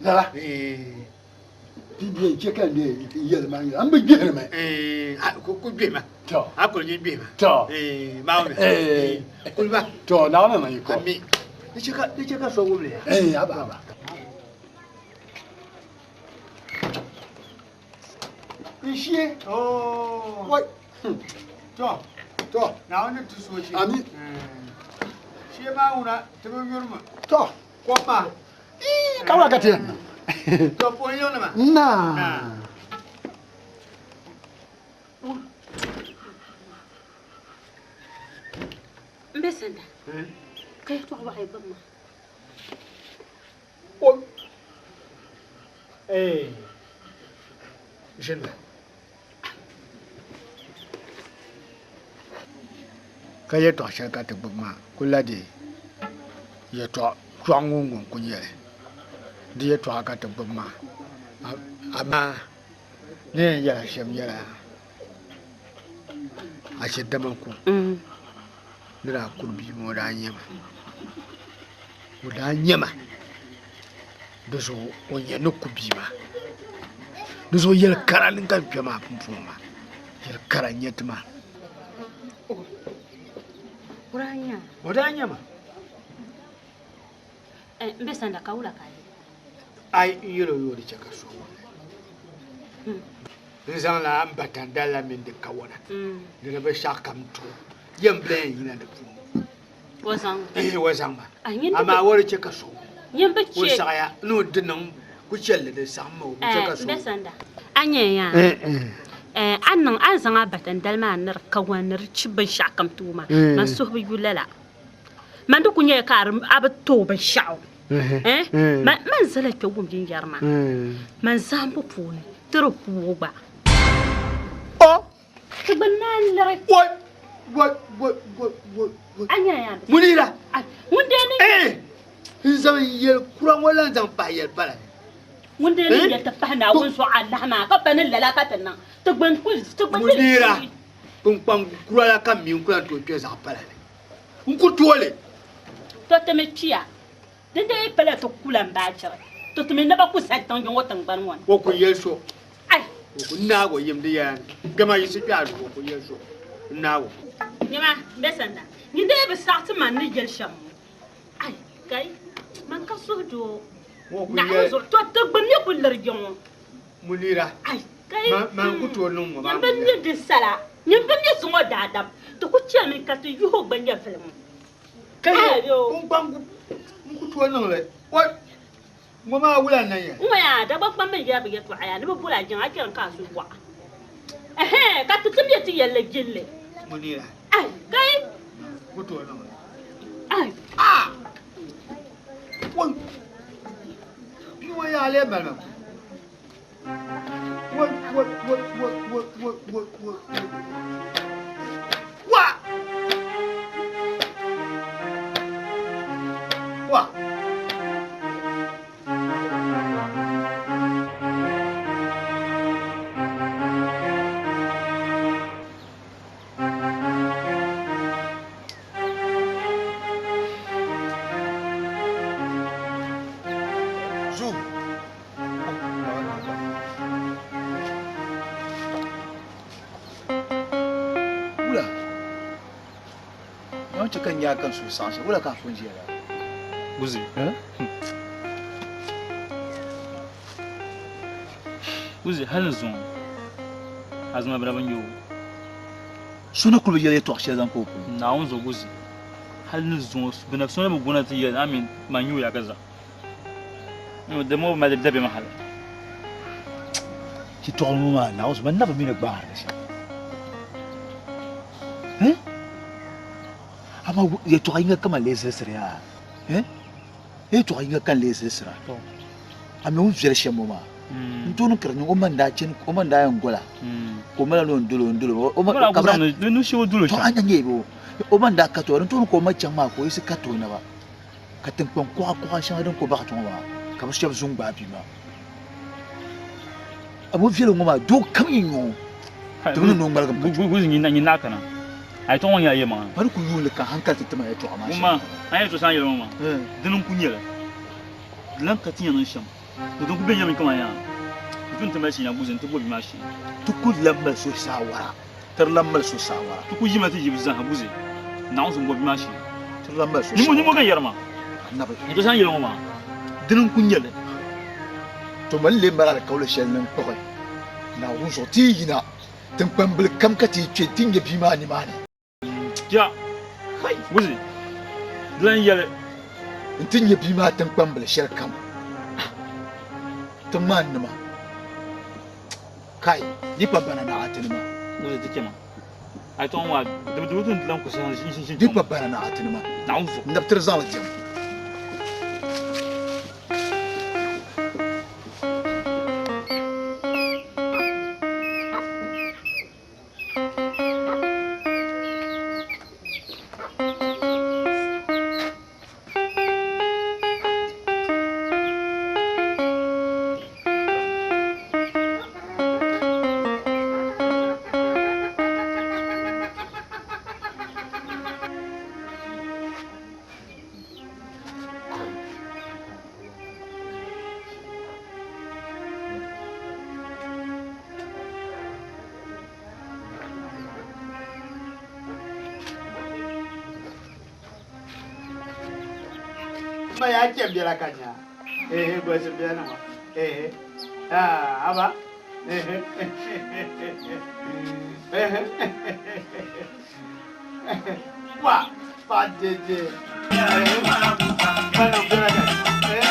Lala. Ti di chɛ ka n yɛli maa nyɛla n bi gbihiri mi. Ku gbihi ma. To. A kuli nyin gbihi ma. To. Maa wumi. Kuli ba. To naawuni niŋ yi ko. Ami. Di chɛ ka so wum li ya. Aba aba. N shee. Oh. Wai. To. To. Naawuni ti so shee. Ami. Shee maa ŋuna ti bi yuri mi. To. Kom maa. Ii, ka wula ka ti yɛn niŋ? To puhi yiŋ nima. Na. N be sanda. Ka yɛltɔɣa waɣa yi gbubi ma. O. Eh. Ʒini ba. Ka yɛltɔɣa shɛli ka ti gbubi maa ku la di yɛltɔɣa chɔɣu ŋɔ ŋun ku nyɛli di yɛltɔɣa ka ti gbubi maa amaa ni yɛn yɛla shɛm nyɛla a dama ku ni daa kuri bia maa o daa nyɛma o daa nyɛma di zuɣu o nyɛ ni ku bia maa di zuɣu yɛli kara ni ka n kpɛ maa pumpɔŋɔ maa yɛli kara n nyɛ ti maa O daa nya. O daa nyɛma. N be sanda ka wula ka a yɛli? Ai n yɛl o yoo di chɛ ka so wum li. N zaŋla n batandali la mini di kawana ni di binshɛɣu kam ti o. Yɛm bila yɛn yina di puuni. O zaŋ Eh, o zaŋ ma. A nyin Amaa o di chɛ ka so wum. Nyin bi O chɛ. saɣaya ni o di niŋ ku chɛlli di saɣim ma o bi chɛ ka so N be wum. sanda. A nya yaa. A niŋ a ni zaŋ a batandali maa ni di kawana ni di chi binshɛɣu kam ti o maa. Man suhu bi yu lala. Man di ku nyɛla ka a bi ti o binshɛɣu. Man zala kpɛ wum din yɛri maa. Man zahimbu puuni ti di kuui o gba. O! Ti gba naan liri. Woi! Woi! Woi! Woi! Woi! Woi! A nya yaa. Munira! Ŋun dee ni. N zaŋ yɛli kura ŋɔ lan zaŋ pahi yɛli pala ni. Ŋun dee ni yɛli ti pahi Naawuni zuɣu alahi maa ka pa ni lala ka ti niŋ. Ti gba ku ti gba Munira! Kpunkpaŋ kura la ka mi n ku lan tooi kpe zaɣ pala ni. N ku tooi li. To ti mi kpiya. Din dee pala ti kula m-baachiri. To ti mi naba ku zali tiŋ ŋɔ tiŋgbani ŋɔ ni. O ku yɛli so. Ai! O ku naag o yim di yɛla ni. Gama yiɣisi kpe a zuɣu, o ku yɛli so. N naag o. Nyama, m be sanda. Nyin dee bi saɣi ti man ni yɛli shɛm ŋɔ. Ai, kai, man ka suhudoo. O ku Naɣ yɛli. zuɣu, to ti gba mi ku lirigi ŋɔ. Munira. Ai, kai. Man ku tooi niŋ ŋɔ maa. Nyin bi mi di sala. Nyin bi mi zuŋɔ daadam. Ti ku chɛmi ka ti yuhi o gba nyɛvili ŋɔ. Kai, Ai, yo. kpunkpaŋ n ku tooi niŋ li. Oi, ŋɔ maa wula n na nyɛ? Ŋɔ yaa, Dagbaŋ kpamba n yɛri bi yɛltɔɣa yaa, ni bi boli a jiŋa, a chɛri ka a su waɣa. Ɛhɛn, ka ti ti mi ti yɛlli gilli. Munira. Ai, kai. Ku tooi niŋ li. Ai. Ah! Oi! Bia ŋɔ yaa lee mali ma. Oi, oi, oi, oi, oi, oi, oi, oi, oi. Wa! Wa. Zu. Wula. Yawan chɛ ka n nya ka n suhu saɣim shɛm. Wula ka a pun ʒiya lala? Guzi. Guzi, hali ni zuŋɔ, Azuma bɛ na bi nya o. So ni kuli bi yɛli yɛtɔɣ shɛli zaŋ kpa o polo. Naawuni zuɣu Guzi, hali ni zuŋɔ, bɛ na so ni bi guuna ti yɛli ni a mini man nya o yaga zaa. Di ŋɔ bi mali dabiɛm hali. Shitɔɣili ŋɔ maa, Naawuni zuɣu, man na bi mi ni gbaari li shɛm. Amaa yɛtɔɣ yiŋga ka man lee zilisiri yaa. Yɛtɔɣ yiŋga ka n lee zilisira. A mi o ni viɛli shɛm ŋɔ maa. N tooni kari ni o ma n-daa chani, o ma n-daa yɛn gola, ka o mali ni o ni dol o, n dol o. O ma, ka bɛ daa, to a nya nyɛ bɛ o. O ma n-daa ka ti o, di tooni ka o ma chaŋ maa ka o yiɣisi ka ti o naba. Ka tiŋkpaŋ kuɣa kuɣa shɛŋa din kuli baɣi ti ŋɔ maa, ka bɛ shɛba zo n-gbaai bia maa. A bi viɛli ŋɔ maa, doo kam yi nya o, di bi ni ni o ŋmaligimi ka chɛ o. Guzi nyin naɣ kana, a yɛtɔɣa ŋɔ nyɛla yɛlimaŋli. Ba ni kuli yuuni ka hankali ti ti ma yɛtɔɣa maa shɛm. Ŋun maa, a ni yɛli tɔ shɛŋa yɛli ŋɔ maa, dini n-kuli nyɛ li. Di lan ka ti nya niŋ shɛm. Di din kuli be nyɛmi kaman yaa, di tu ni ti mali shee nya Guzi nti bo bia maa shee. Ti ku lan mali so saawara. Ti di lan mali so saawara. Ti ku yimi ti yibu zaa Guzi, Naawuni zuŋ bo bia maa shee. Ti di lan mali so saawara. Nimo ka n yɛri maa. Anabi. N to shɛŋa yɛli ŋɔ maa, dini n-kuli nyɛ li. To mali lee mali alikauli shɛli ni n-kpuɣi Naawuni zuɣu ti yi yina tiŋkpambili kam ka ti yi kpe nti nya bia maa nimaani. Ya, Guzi, di lan yɛli. Nti nya bia maa tiŋkpambili shɛli kam tiŋ maa nima. Kai, yi pa bana naɣ a tinima. Guzi, ti chɛma. A yɛtɔɣa ŋɔ maa, di bi tu ni ti lan ku saha n-ʒi Di pa bana naɣ a tinima. Naawuni zuɣu. N nabitiri zaŋ li diɛm. Ma ya chɛ biɛla ka nya ehe gosi biɛla ŋɔ ehe ah aba ehe ehe wa pa dede ehe mana biɛla ka ehe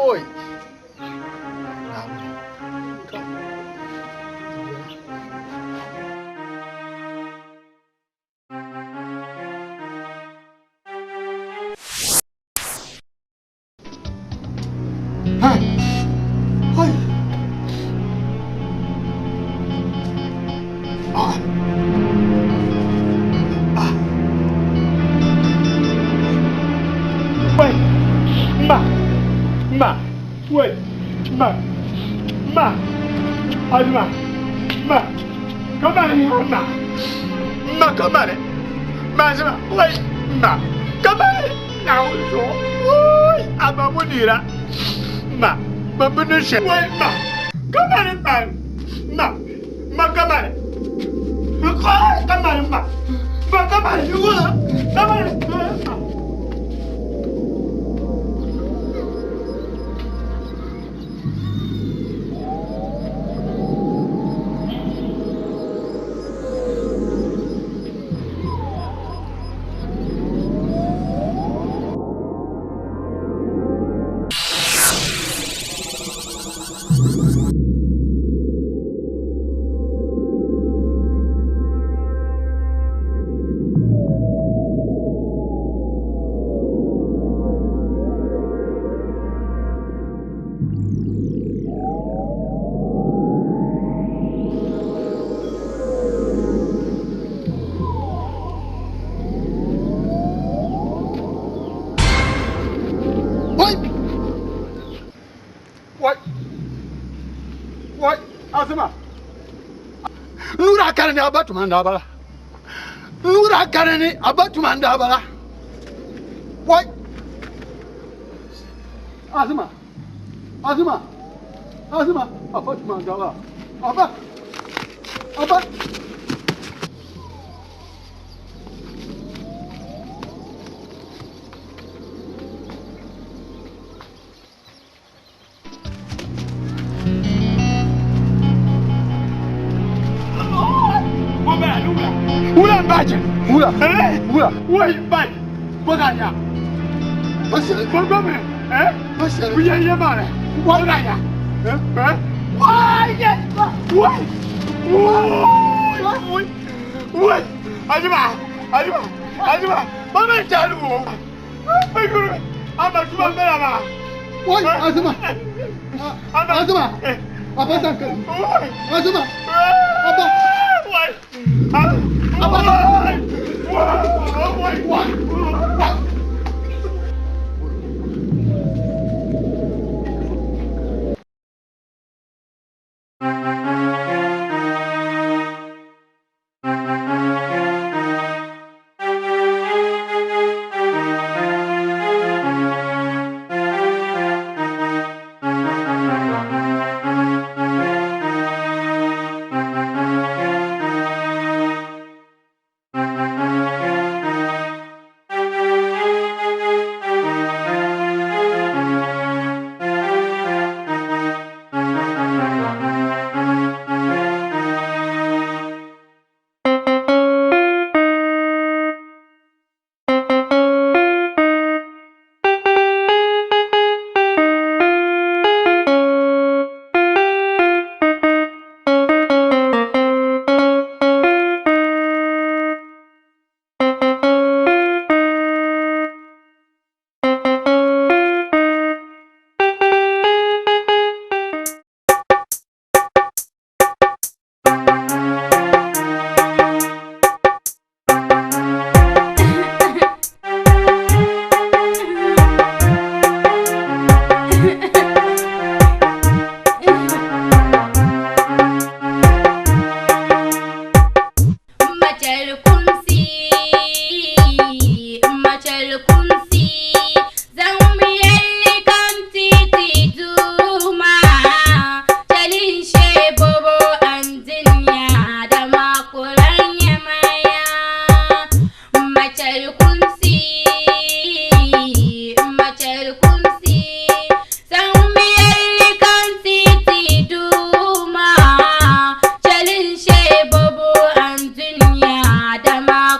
Oi. Wai, ma, ma, wai, ma, ma, Azuma, ma, come on, ma, ma, come on, ma, Azuma, wai, ma, come on. Naawuni zuɣu. Ama Munira. Ma, ma bi ni shɛli. Wai ma, kamani ma, ma, ma kamani. Kamani ma, ma kamani, kamani ma. Wai! Wai! Wai! Azuma! Nura karani aba tuma n daa bala. Nura karani aba tuma n daa bala. Wai! Azuma! Azuma! Azuma! Aba tuma n daa bala. Aba! Aba! Wula n baaji. Wula. Wula. Wai baaji. Bɔgaya. Bɔgɔmi. Biyɛ yɛ maa dɛ. Bɔgaya. Wai yɛ. Wai. Wai. Wai. Azuma. Azuma. Azuma. Mama jalu wo. Bɛguru. Ama tuma bɛla ma. Wai Azuma. Azuma. Aba sankali. Azuma. Aba. Wai. Aba. Wai. Wai. Wai.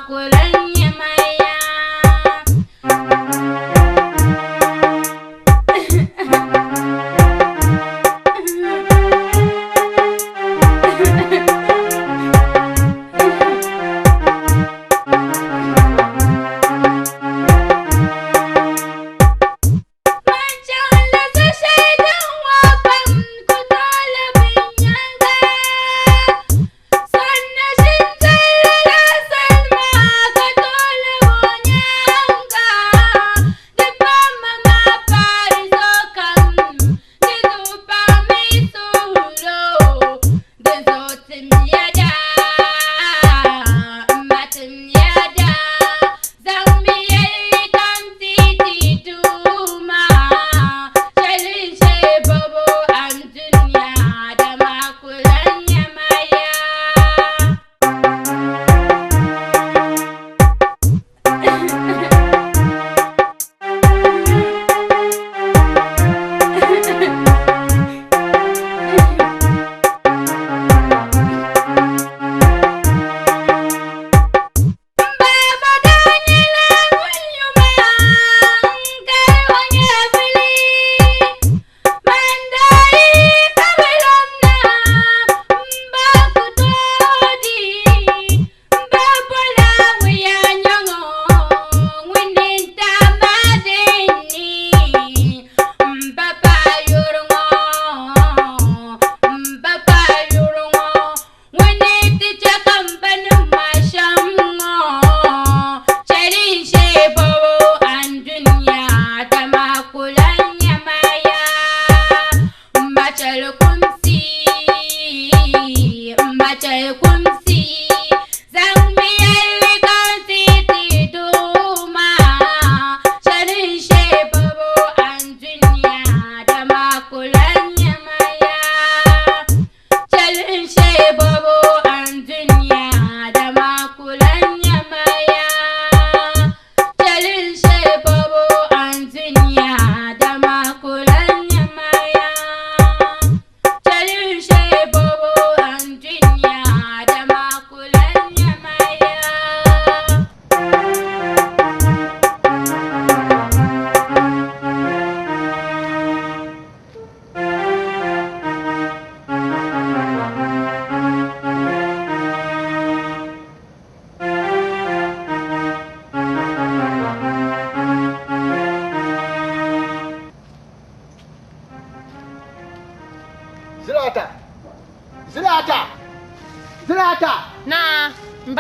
Kulan yamaya.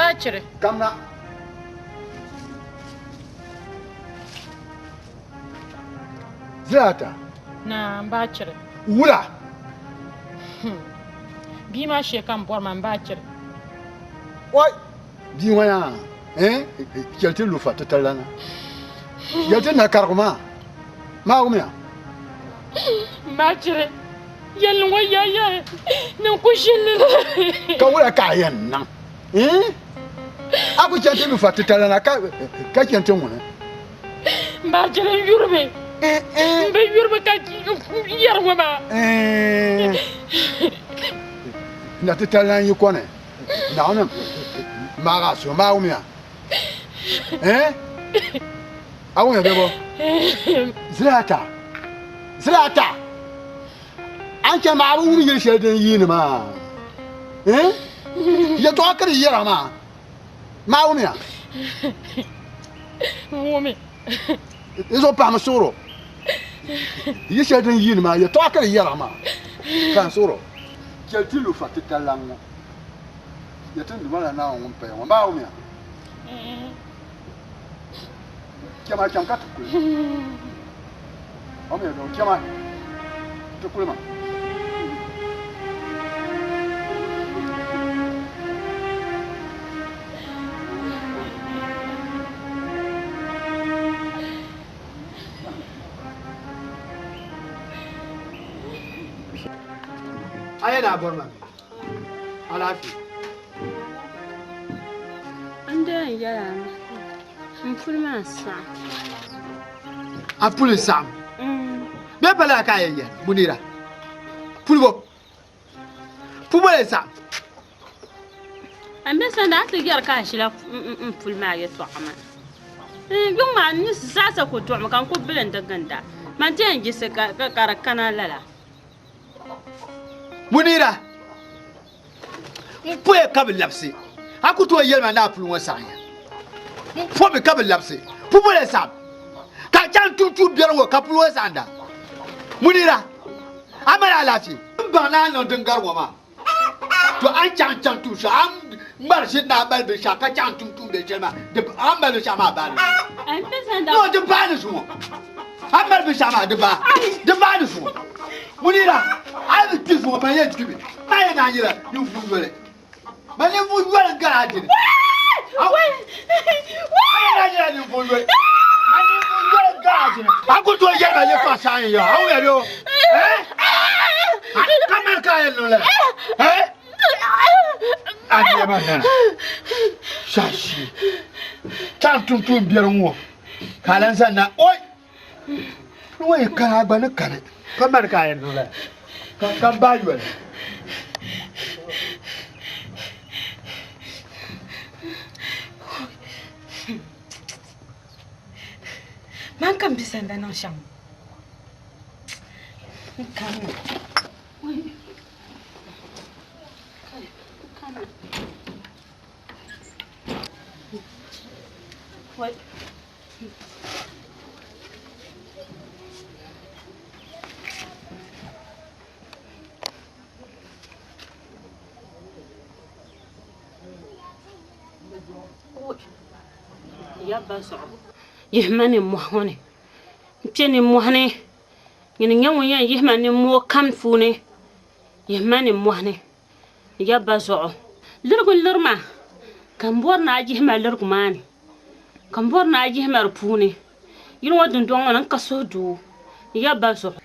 Baachiri. Kamna. Zilata. Na baachiri. Wula. Bia maa shee ka n bɔri ma n baachiri. Oi. Bia ŋɔ yaa. Eh? Chɛli ti lufa ti tali lana. Chɛli ti na karigu maa. Maa wumiya. Baachiri. Yɛlli ŋɔ yaya ni n ku ʒili li. Ka wula ka a yɛn niŋ? Eh? A ku chɛli ti lufa ti tali lana ka ka chɛni ti ŋuni. Baachiri n yurimi. N bi yurimi ka yɛri ŋɔ maa. Na ti tali lan yi kɔni. Naawuni maag a suhu maa wumiya. Eh? A wumiya bɛ bɔ? Zilata. Zilata. A ni chani maa a bi wum yili shɛli din yiini maa. Eh? Yɛtɔɣa ka di yɛra maa. Maa wumiya. N wumi. Di zuɣu paɣimi suɣuro. Yili shɛli din yiini maa yɛtɔɣa ka di yɛra maa. Ka n suɣuro. Chɛli ti lufa titali la ŋ-ŋɔ. Ya ti Duuma la Naawuni ŋun paya ŋɔ maa wumiya. Chama chaŋ ka ti kuli. Wumiya doo, chama ti kuli ma. A yɛn a bɔri ma mi? Alaafee. N dee n yɛla mi, n puli maa saɣim. A puli n saɣim? Bɛ pa lala ka a yɛn yɛli, Munira? Puli bɔ? Puli bɔ lee saɣim? N be sani a ti yɛri ka a ʒila n puli maa yɛtɔɣa maa. Yuŋ maa n ni zaɣisa ku duɣimi ka n ku bilindi ginda. Man ti yɛn yiɣisi ka di kana lala. Munira, n poya ka bi labisi. A ku tooi yɛli ma ni a puli ŋɔ saɣimya. N pomi ka bi labisi. Pubu lee saɣim ka a chaŋ tum tuun biɛri ŋɔ ka puli ŋɔ saɣinda. Munira, a mali alaafee? N baŋ ni a niŋ din gari ŋɔ maa. To a ni chaŋ chaŋ tum shɛli, a ni ŋmari ʒini ni a mali binshɛɣu ka chaŋ tum tuun biɛ shɛli maa, di a ni mali binshɛɣu maa baani zuŋɔ. No, di baani zuŋɔ. A ni mali binshɛɣu maa di baa, di baani zuŋɔ. Munira, a yi bi kpi zuŋɔ, man yɛn kpimi. Man yɛn naan nyɛla ninvuɣ yoli. Man ninvuɣ yoli n-gari a dini. A yɛn naan nyɛla ninvuɣ yoli. Man ninvuɣ yoli n-gari a dini. A ku tooi yɛli ma yɛtɔɣ shɛŋa n yɛli a wumya bee o? Eh? Ka mali ka a yɛn niŋ lala? Eh? A nɛma nana. Shashi. Chaŋ tum tuun biɛri ŋɔ ka a lan zani na. Oi! Ni ŋɔ yi kani a gba ni kani. Ka mali ka a yɛn niŋ lala? Ka m bahi yoli. Man ka m bi sanda niŋ shɛm. N kanna. Wai. Yaba zuɣu yihima nimmohi ŋɔ ni n kpɛ nimmohi ni nyini n nyɛ ŋun yɛn yihima nimmoo kam puuni yihima nimmohi ni yaba zuɣu lirigu n liri ma ka n bori ni a yihima lirigu maa ni ka n bori ni a yihima di puuni yili ŋɔ dundoŋ ŋɔ ni n ka suhudoo yaba zuɣu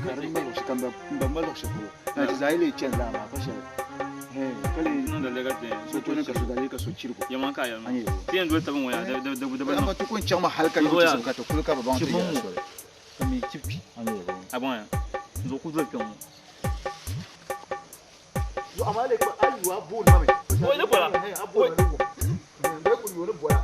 Ka di ŋma luɣushɛli ka n ba ŋma luɣushɛli polo. Na ti zaa yi lee chani laa maa ka shɛli. Ka lee so tooni ka so daa ka so chirigu. Yɛma ka yɛlima. Ti yɛn doli taba ŋɔ yaa di di bi niŋ. Amma ti ku n-chaŋ mi hali ka yuŋ ti sibi ka ti kuli ka bi baŋ ti yɛla soli. Ka mi chibi kpi. A bɔŋ ya. N zuɣu ku doli kpɛŋ ŋɔ. Zuɣu amaa lee kpa a yu a booni ma mi. O ni bɔla. A booni ma mi. N bɛ ku yu o ni bɔla.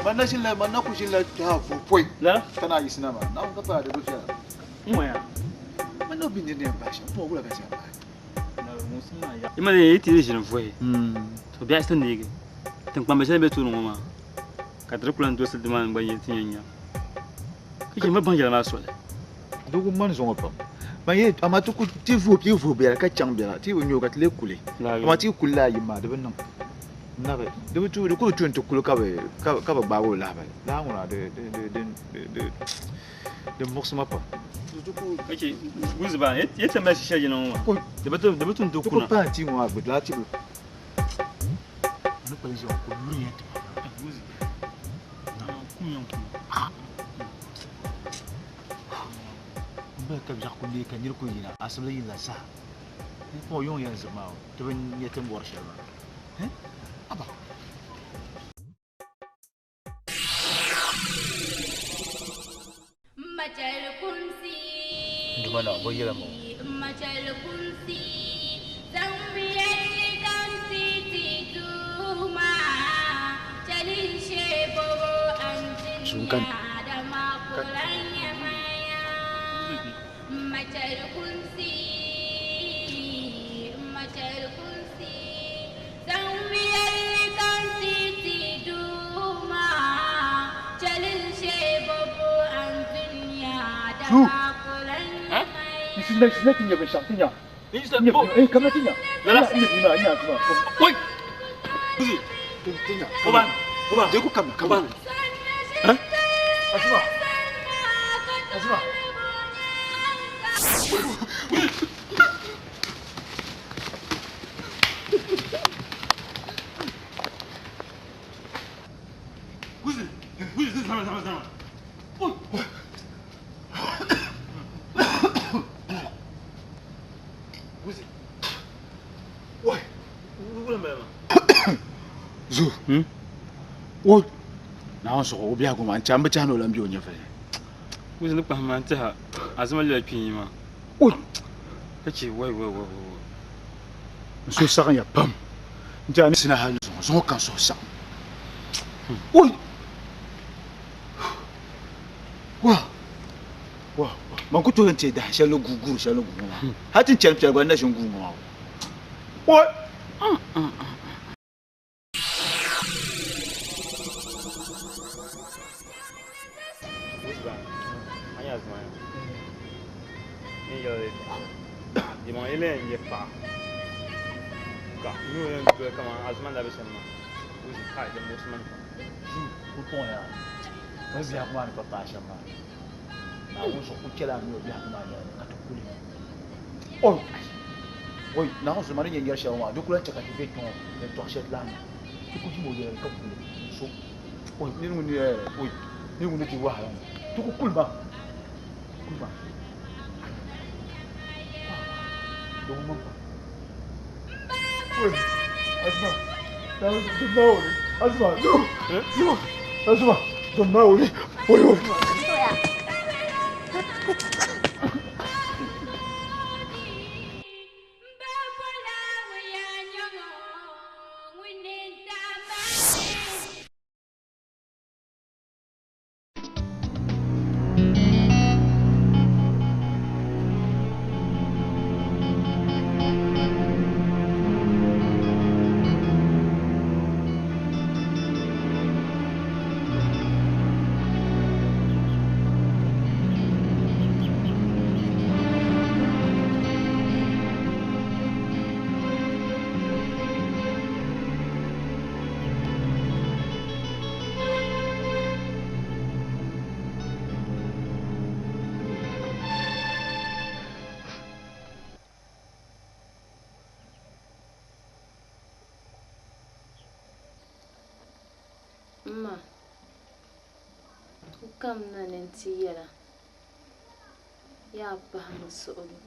Man na ʒinila man na ku ʒinila ha vo pɔi ka na yiɣisi na maa Naawuni ka pala di bi viɛla N-ŋɔya. Man na bi niri ni yɛn bahi shɛm m wula ka ti yɛn bahi. Ima ni yi ti ʒini vohi. To biɛhi ti neegi. Tiŋkpambi shɛli be tooni ŋɔ maa ka di ku lan dolisi di maa gba nyɛ ti yɛn nya. Ka chɛ m bi baŋ yɛla maa soli. Di ku ŋmani zuŋɔ pam. Man ye amaa ti ku ti vuhi ti vuhi biɛla ka chaŋ biɛla ti bi nyo ka ti lee kuli. Amaa ti kuli laa yim maa di bi niŋ. Nabi di bi tu di ku tu n ti kuli ka bi ka bi gbaagi o lahibali. Laa ŋuna di di di di di di muɣisi ma pam. Ka chɛ guzi ba ye ti mali shɛli yini ŋɔ maa. Di bi tu di bi tu n ti Ti ku kuna. paai ti ŋɔ maa gbi laa ti bi. Ni kpali ʒiya ku yuri yɛn ti ma. Guzi. Kum yɛn kum. N bala ka biɛɣu ku neei ka niri ku yina asibili yinila zaa. N kpɔŋ yuŋ yɛn zibi maa ti bi nyɛ ti ni bɔri shɛli maa. Aba. Duma na bo yɛla ma. Sun kan. Su. Sina ti nya binshɛɣu ti nya. Nya kamina ti nya. Lala. Nya bi maa nya bi maa. Oi! Guzi. Ti nya. Oban. Oban. Je ku kamina kamina. Oban. Ha? Azuma. Azuma. Guzi. Guzi zama zama zama. Oi! Guzi. Wai. Wula mbala maa. Zu. Wo. Naawuni zuɣu o biɛhigu maa n chaŋ bi chahi ni o lan be o nyɛvili ni. Guzi ni kpahi maa n tiɛha Azuma lela kpee maa. Oi. Ka chɛ wai wai wai wai. N suhu saɣimya pam. N tiɛha ni sina hali ni zuŋɔ zuŋɔ ka n suhu saɣim. Oi. Wa. Wa. Man ku tooi n tiɛ dahin shɛli ni guui guuri shɛli ni guui ŋɔ maa. Hali ti ni chani piɛli gba n na ʒini guui ŋɔ maa. Oi. Guzi ba. A nya Azuma ya. Ni yɛli dimaŋ yi lee nyɛ paɣa ka nuu yɛn doli kaman Azuma ni daa be shɛm maa. Guzi kai di muɣisi ma ni pam. Zu ku kɔŋ ya ka biɛhigu maa ni pa paai shɛm maa. Naawuni zuɣu ku chɛla a mi o biɛhigu maa yɛla ka ti kuli. Oi. Oi, Naawuni zoma ni yɛn yɛri shɛli ŋɔ maa, di ku lan chɛ ka ti be kpe ŋɔ yɛtɔɣ shɛli ti lahi niŋ. Ti ku yim o yɛla ni ka kuli so. Oi, nir ŋun ni, oi, nir ŋun ni di wahala ŋɔ, ti ku kuli ma. Kuli ma. Di ŋun maŋ pa. Oi, Azuma, dom Naawuni, Azuma, dom, Azuma, dom Naawuni, oi, oi. M ma, n kamina ni n ti yɛl a, yaa pahi m suhigu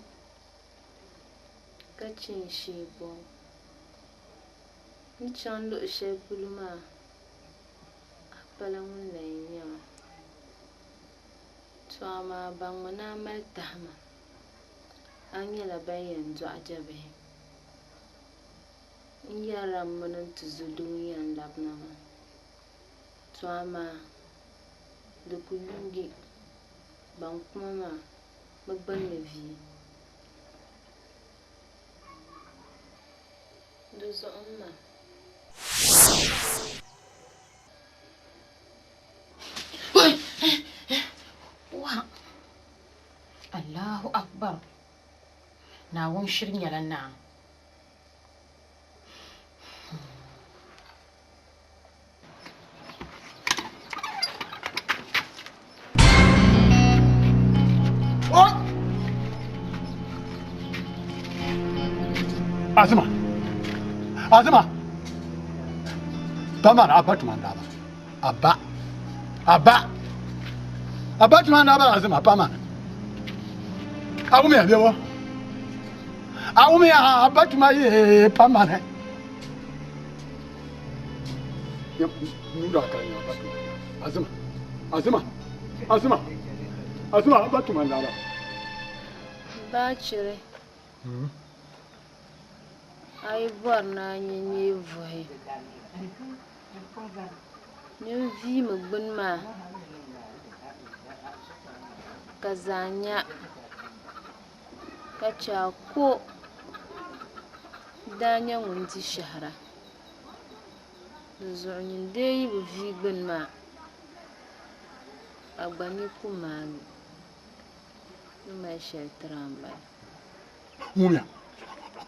ka chɛ n shee bɔbu. N ni chaŋ luɣ shɛli polo maa, a pala ŋun na yɛn nya ma. Tɔ amaa baŋmi ni a mali tahima, a nyɛla ban yɛn dɔɣi jabihi. N yɛrila m mini n tizodoo n-yɛn labina maa. Tɔ amaa di ku yuugi ban kuma maa bɛ gbunni vie. Di zuɣu m ma. Allahu Akbar! Naawuni shiri nyɛla naa. Azuma! Azuma! Tamar, Abba tuma n-daa bala. Abba! Abba! Abba tuma n-daa bala Azuma, pa man. A wumiya bɛ A wumiya Abba tuma yi pa mani. Azuma, Azuma, Azuma, Azuma, Abba tuma n-daa bala. Baachiri, a yi bɔri ni a nya nyee vuhi, nyin viimi gbuni maa ka zaa nya ka chɛ a ko daa nyɛ ŋun di shɛhira. Di zuɣu nyin dee yi bi vii gbuni maa, a gba ni ku maagi ni mali shɛli tiri a m-bala. Ŋumiya,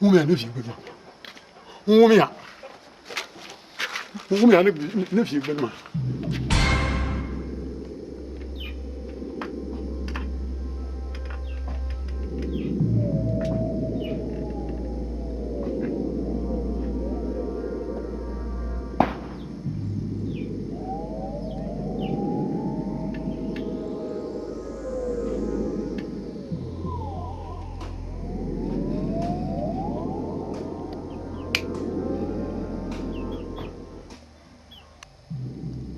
ŋumiya ni vii gbuni maa. Ŋumiya, ŋumiya ni vii gbuni maa.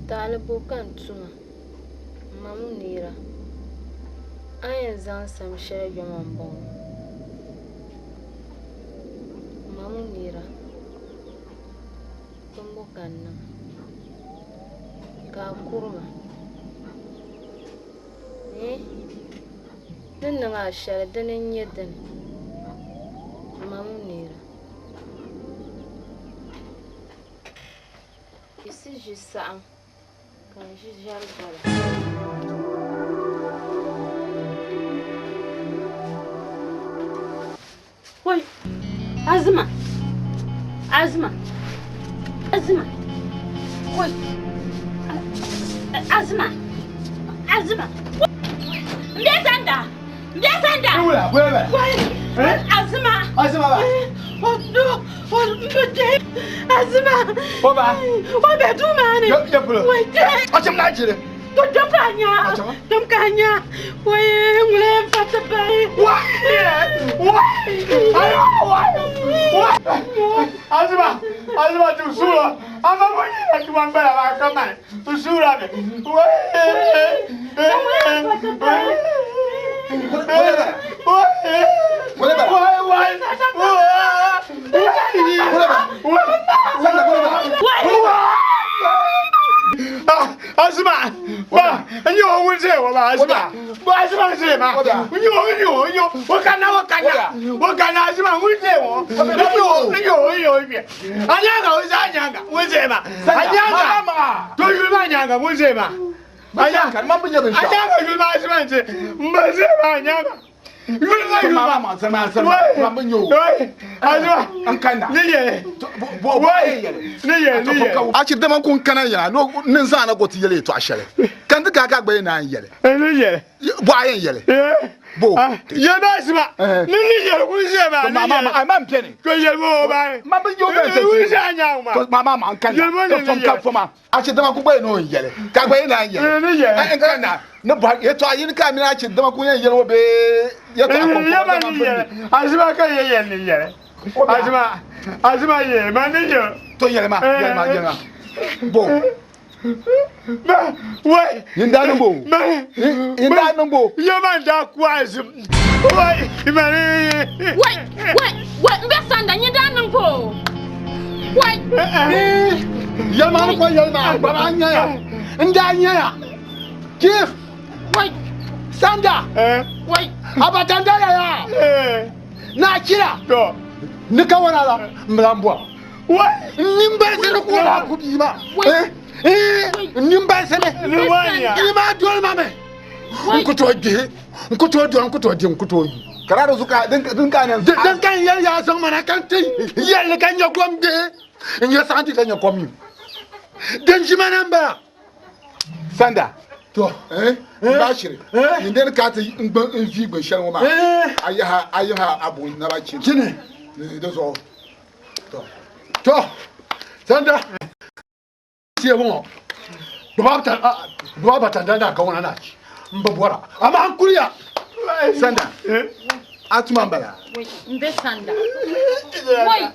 Taali bo ka n tuma m ma Munira a ni yɛn zaŋ sam shɛli yo ma m-bɔŋɔ m ma Munira bimbo ka n niŋ ka a kuri ma Hii di ni niŋ a shɛli dini n-nyɛ dini m ma Munira Yiɣisi ʒi saɣim ka n ʒi ʒɛri gola. Wai, Azuma, Azuma, Azuma, wai, Azuma, Azuma. Mbe sanda, mbe sanda. Wai, Azuma. Azima ba. O do o do je Azima. O ba. O be duu maa ni. Ya polo. Wai je. A chim na jiri. To dam ka nya. Dam ka nya. Wai ŋule fata bai. Wai. Wai. Ayo wai. Wai. Azima. Azima tu sura. Ama mo ni na tuma mbala ba kama. Tu sura be. Wai. Azima, ba,你我问谁我吧，阿是我阿是嘛谁嘛？你我你我你我干哪我干哪，我干哪是嘛？问谁我？你我你我你我一遍，阿娘个我是阿娘个，问谁嘛？阿娘个，都是阿娘个，问谁嘛？阿娘个，阿娘个是嘛是嘛是，没事嘛阿娘个。 Mama, sama sama mama nyo. Azima, an kanna. Ni ye. Bo bo ye. Ni ye ni ye. A chi dama kun kana ya no nin za na go ti yele to ashele. Kan ti ka gba na yele. Ni ye. Bo ayen yele. Bo. Ye ba azima. Ni ni ye ku se ba. Mama mama ai man pieni. Ko ye bo ba. Mama nyo be se. Ku se anya ma. Mama mama an kanna. To fom ka foma. A chi dama kun gba no yele. Ka gba na yele. Ni ye. An kanna. Ne ba ye to ayin ka mi na chi dama kun ye yele wo be ye to akon. Ye ba ni ye. Azima ka ye ye ni ye. Azima Azima ye ma ni ye. To yele ma yele ma yele ma. Bo. Ma wai. Yin da numbo. Ma yin da numbo. Ye ma da ku azim. Wai ma ni. Wai wai wai mbe sanda yin da numbo. Wai. Ye ma ko ye ma ba ma nya ya. Nda nya ya. Chief. Wai. Sanda. Wai. Abatanda ya ya. Na kira. To. Ni ka wana la mlambwa. Wai. Ni mba se ko la ku bi ma. Wai. Eh, ni mba se ne. Ni wanya. Ni ma dol ma me. Nkuto di. Nkuto do nkuto di nkuto yi. Kararo zuka din din ka nan. Din kan yel ya so mana kan ti. Yel kan yo gom de. Nyo santi kan yo kom yi. Den jima nan ba. Sanda. To. Eh? Bashir. Yin den ka ti ngban nfi gbe shan wo ma. Ayi ha abu na ba chi. Kine. Ni do so. To. To. Sanda. Sie wo. Baba ta danda ka wona na ci. Mba bora. Amma an kuriya. Sanda. Atuma mbala. Wai mbe sanda. Wai.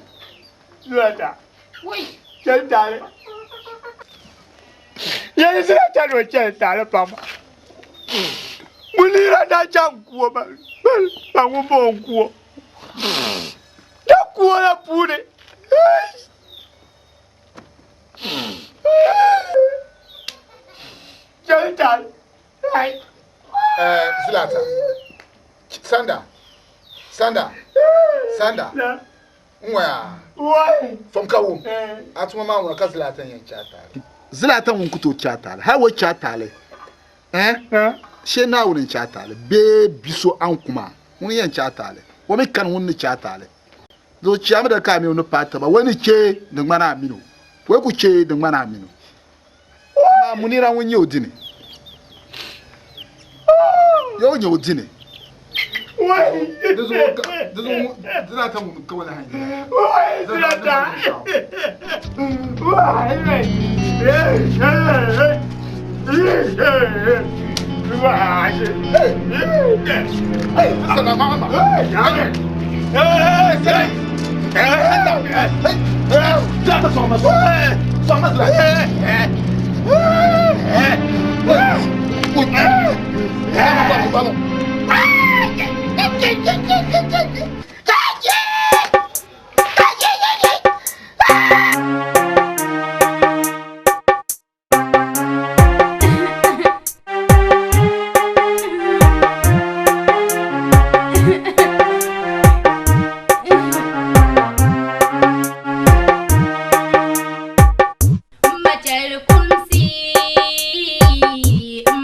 Zuwata. Wai. Ken tare. Yanzu sai ta roke tare fama. Munira da can kuwa ba. Ba mu bon kuwa. Da kuwa na pune. Ken tare. Ai. Zlata. Sanda. Sanda. Sanda. Nwa. Wai. Fom ka wo. Atuma ma wona ka Zlata yan chata. Zlata won kuto chata. Ha wo chata le. Eh? She na won chata le. Be biso an kuma. Won yan chata le. Wo mi kan won ni chata le. Do chiama da ka mi won pata ba woni che ni ngana amino. We ku che ni ngana amino. Ma munira won ye odini. Yo nye odini. Wai. Dizo dizo Zlata won ka wala hanya. Wai Zlata. Wai. Hey, Sanda mama. Hey, hey, hey. Hey, hey. Zlata soma soma. Soma Zlata. Hey. Hey. Vamos, vamos. Machel kumsi,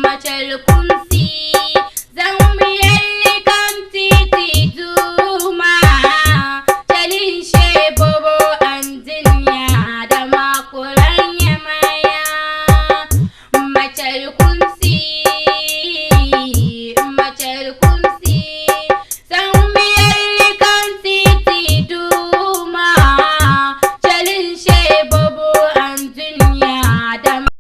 machel kumsi.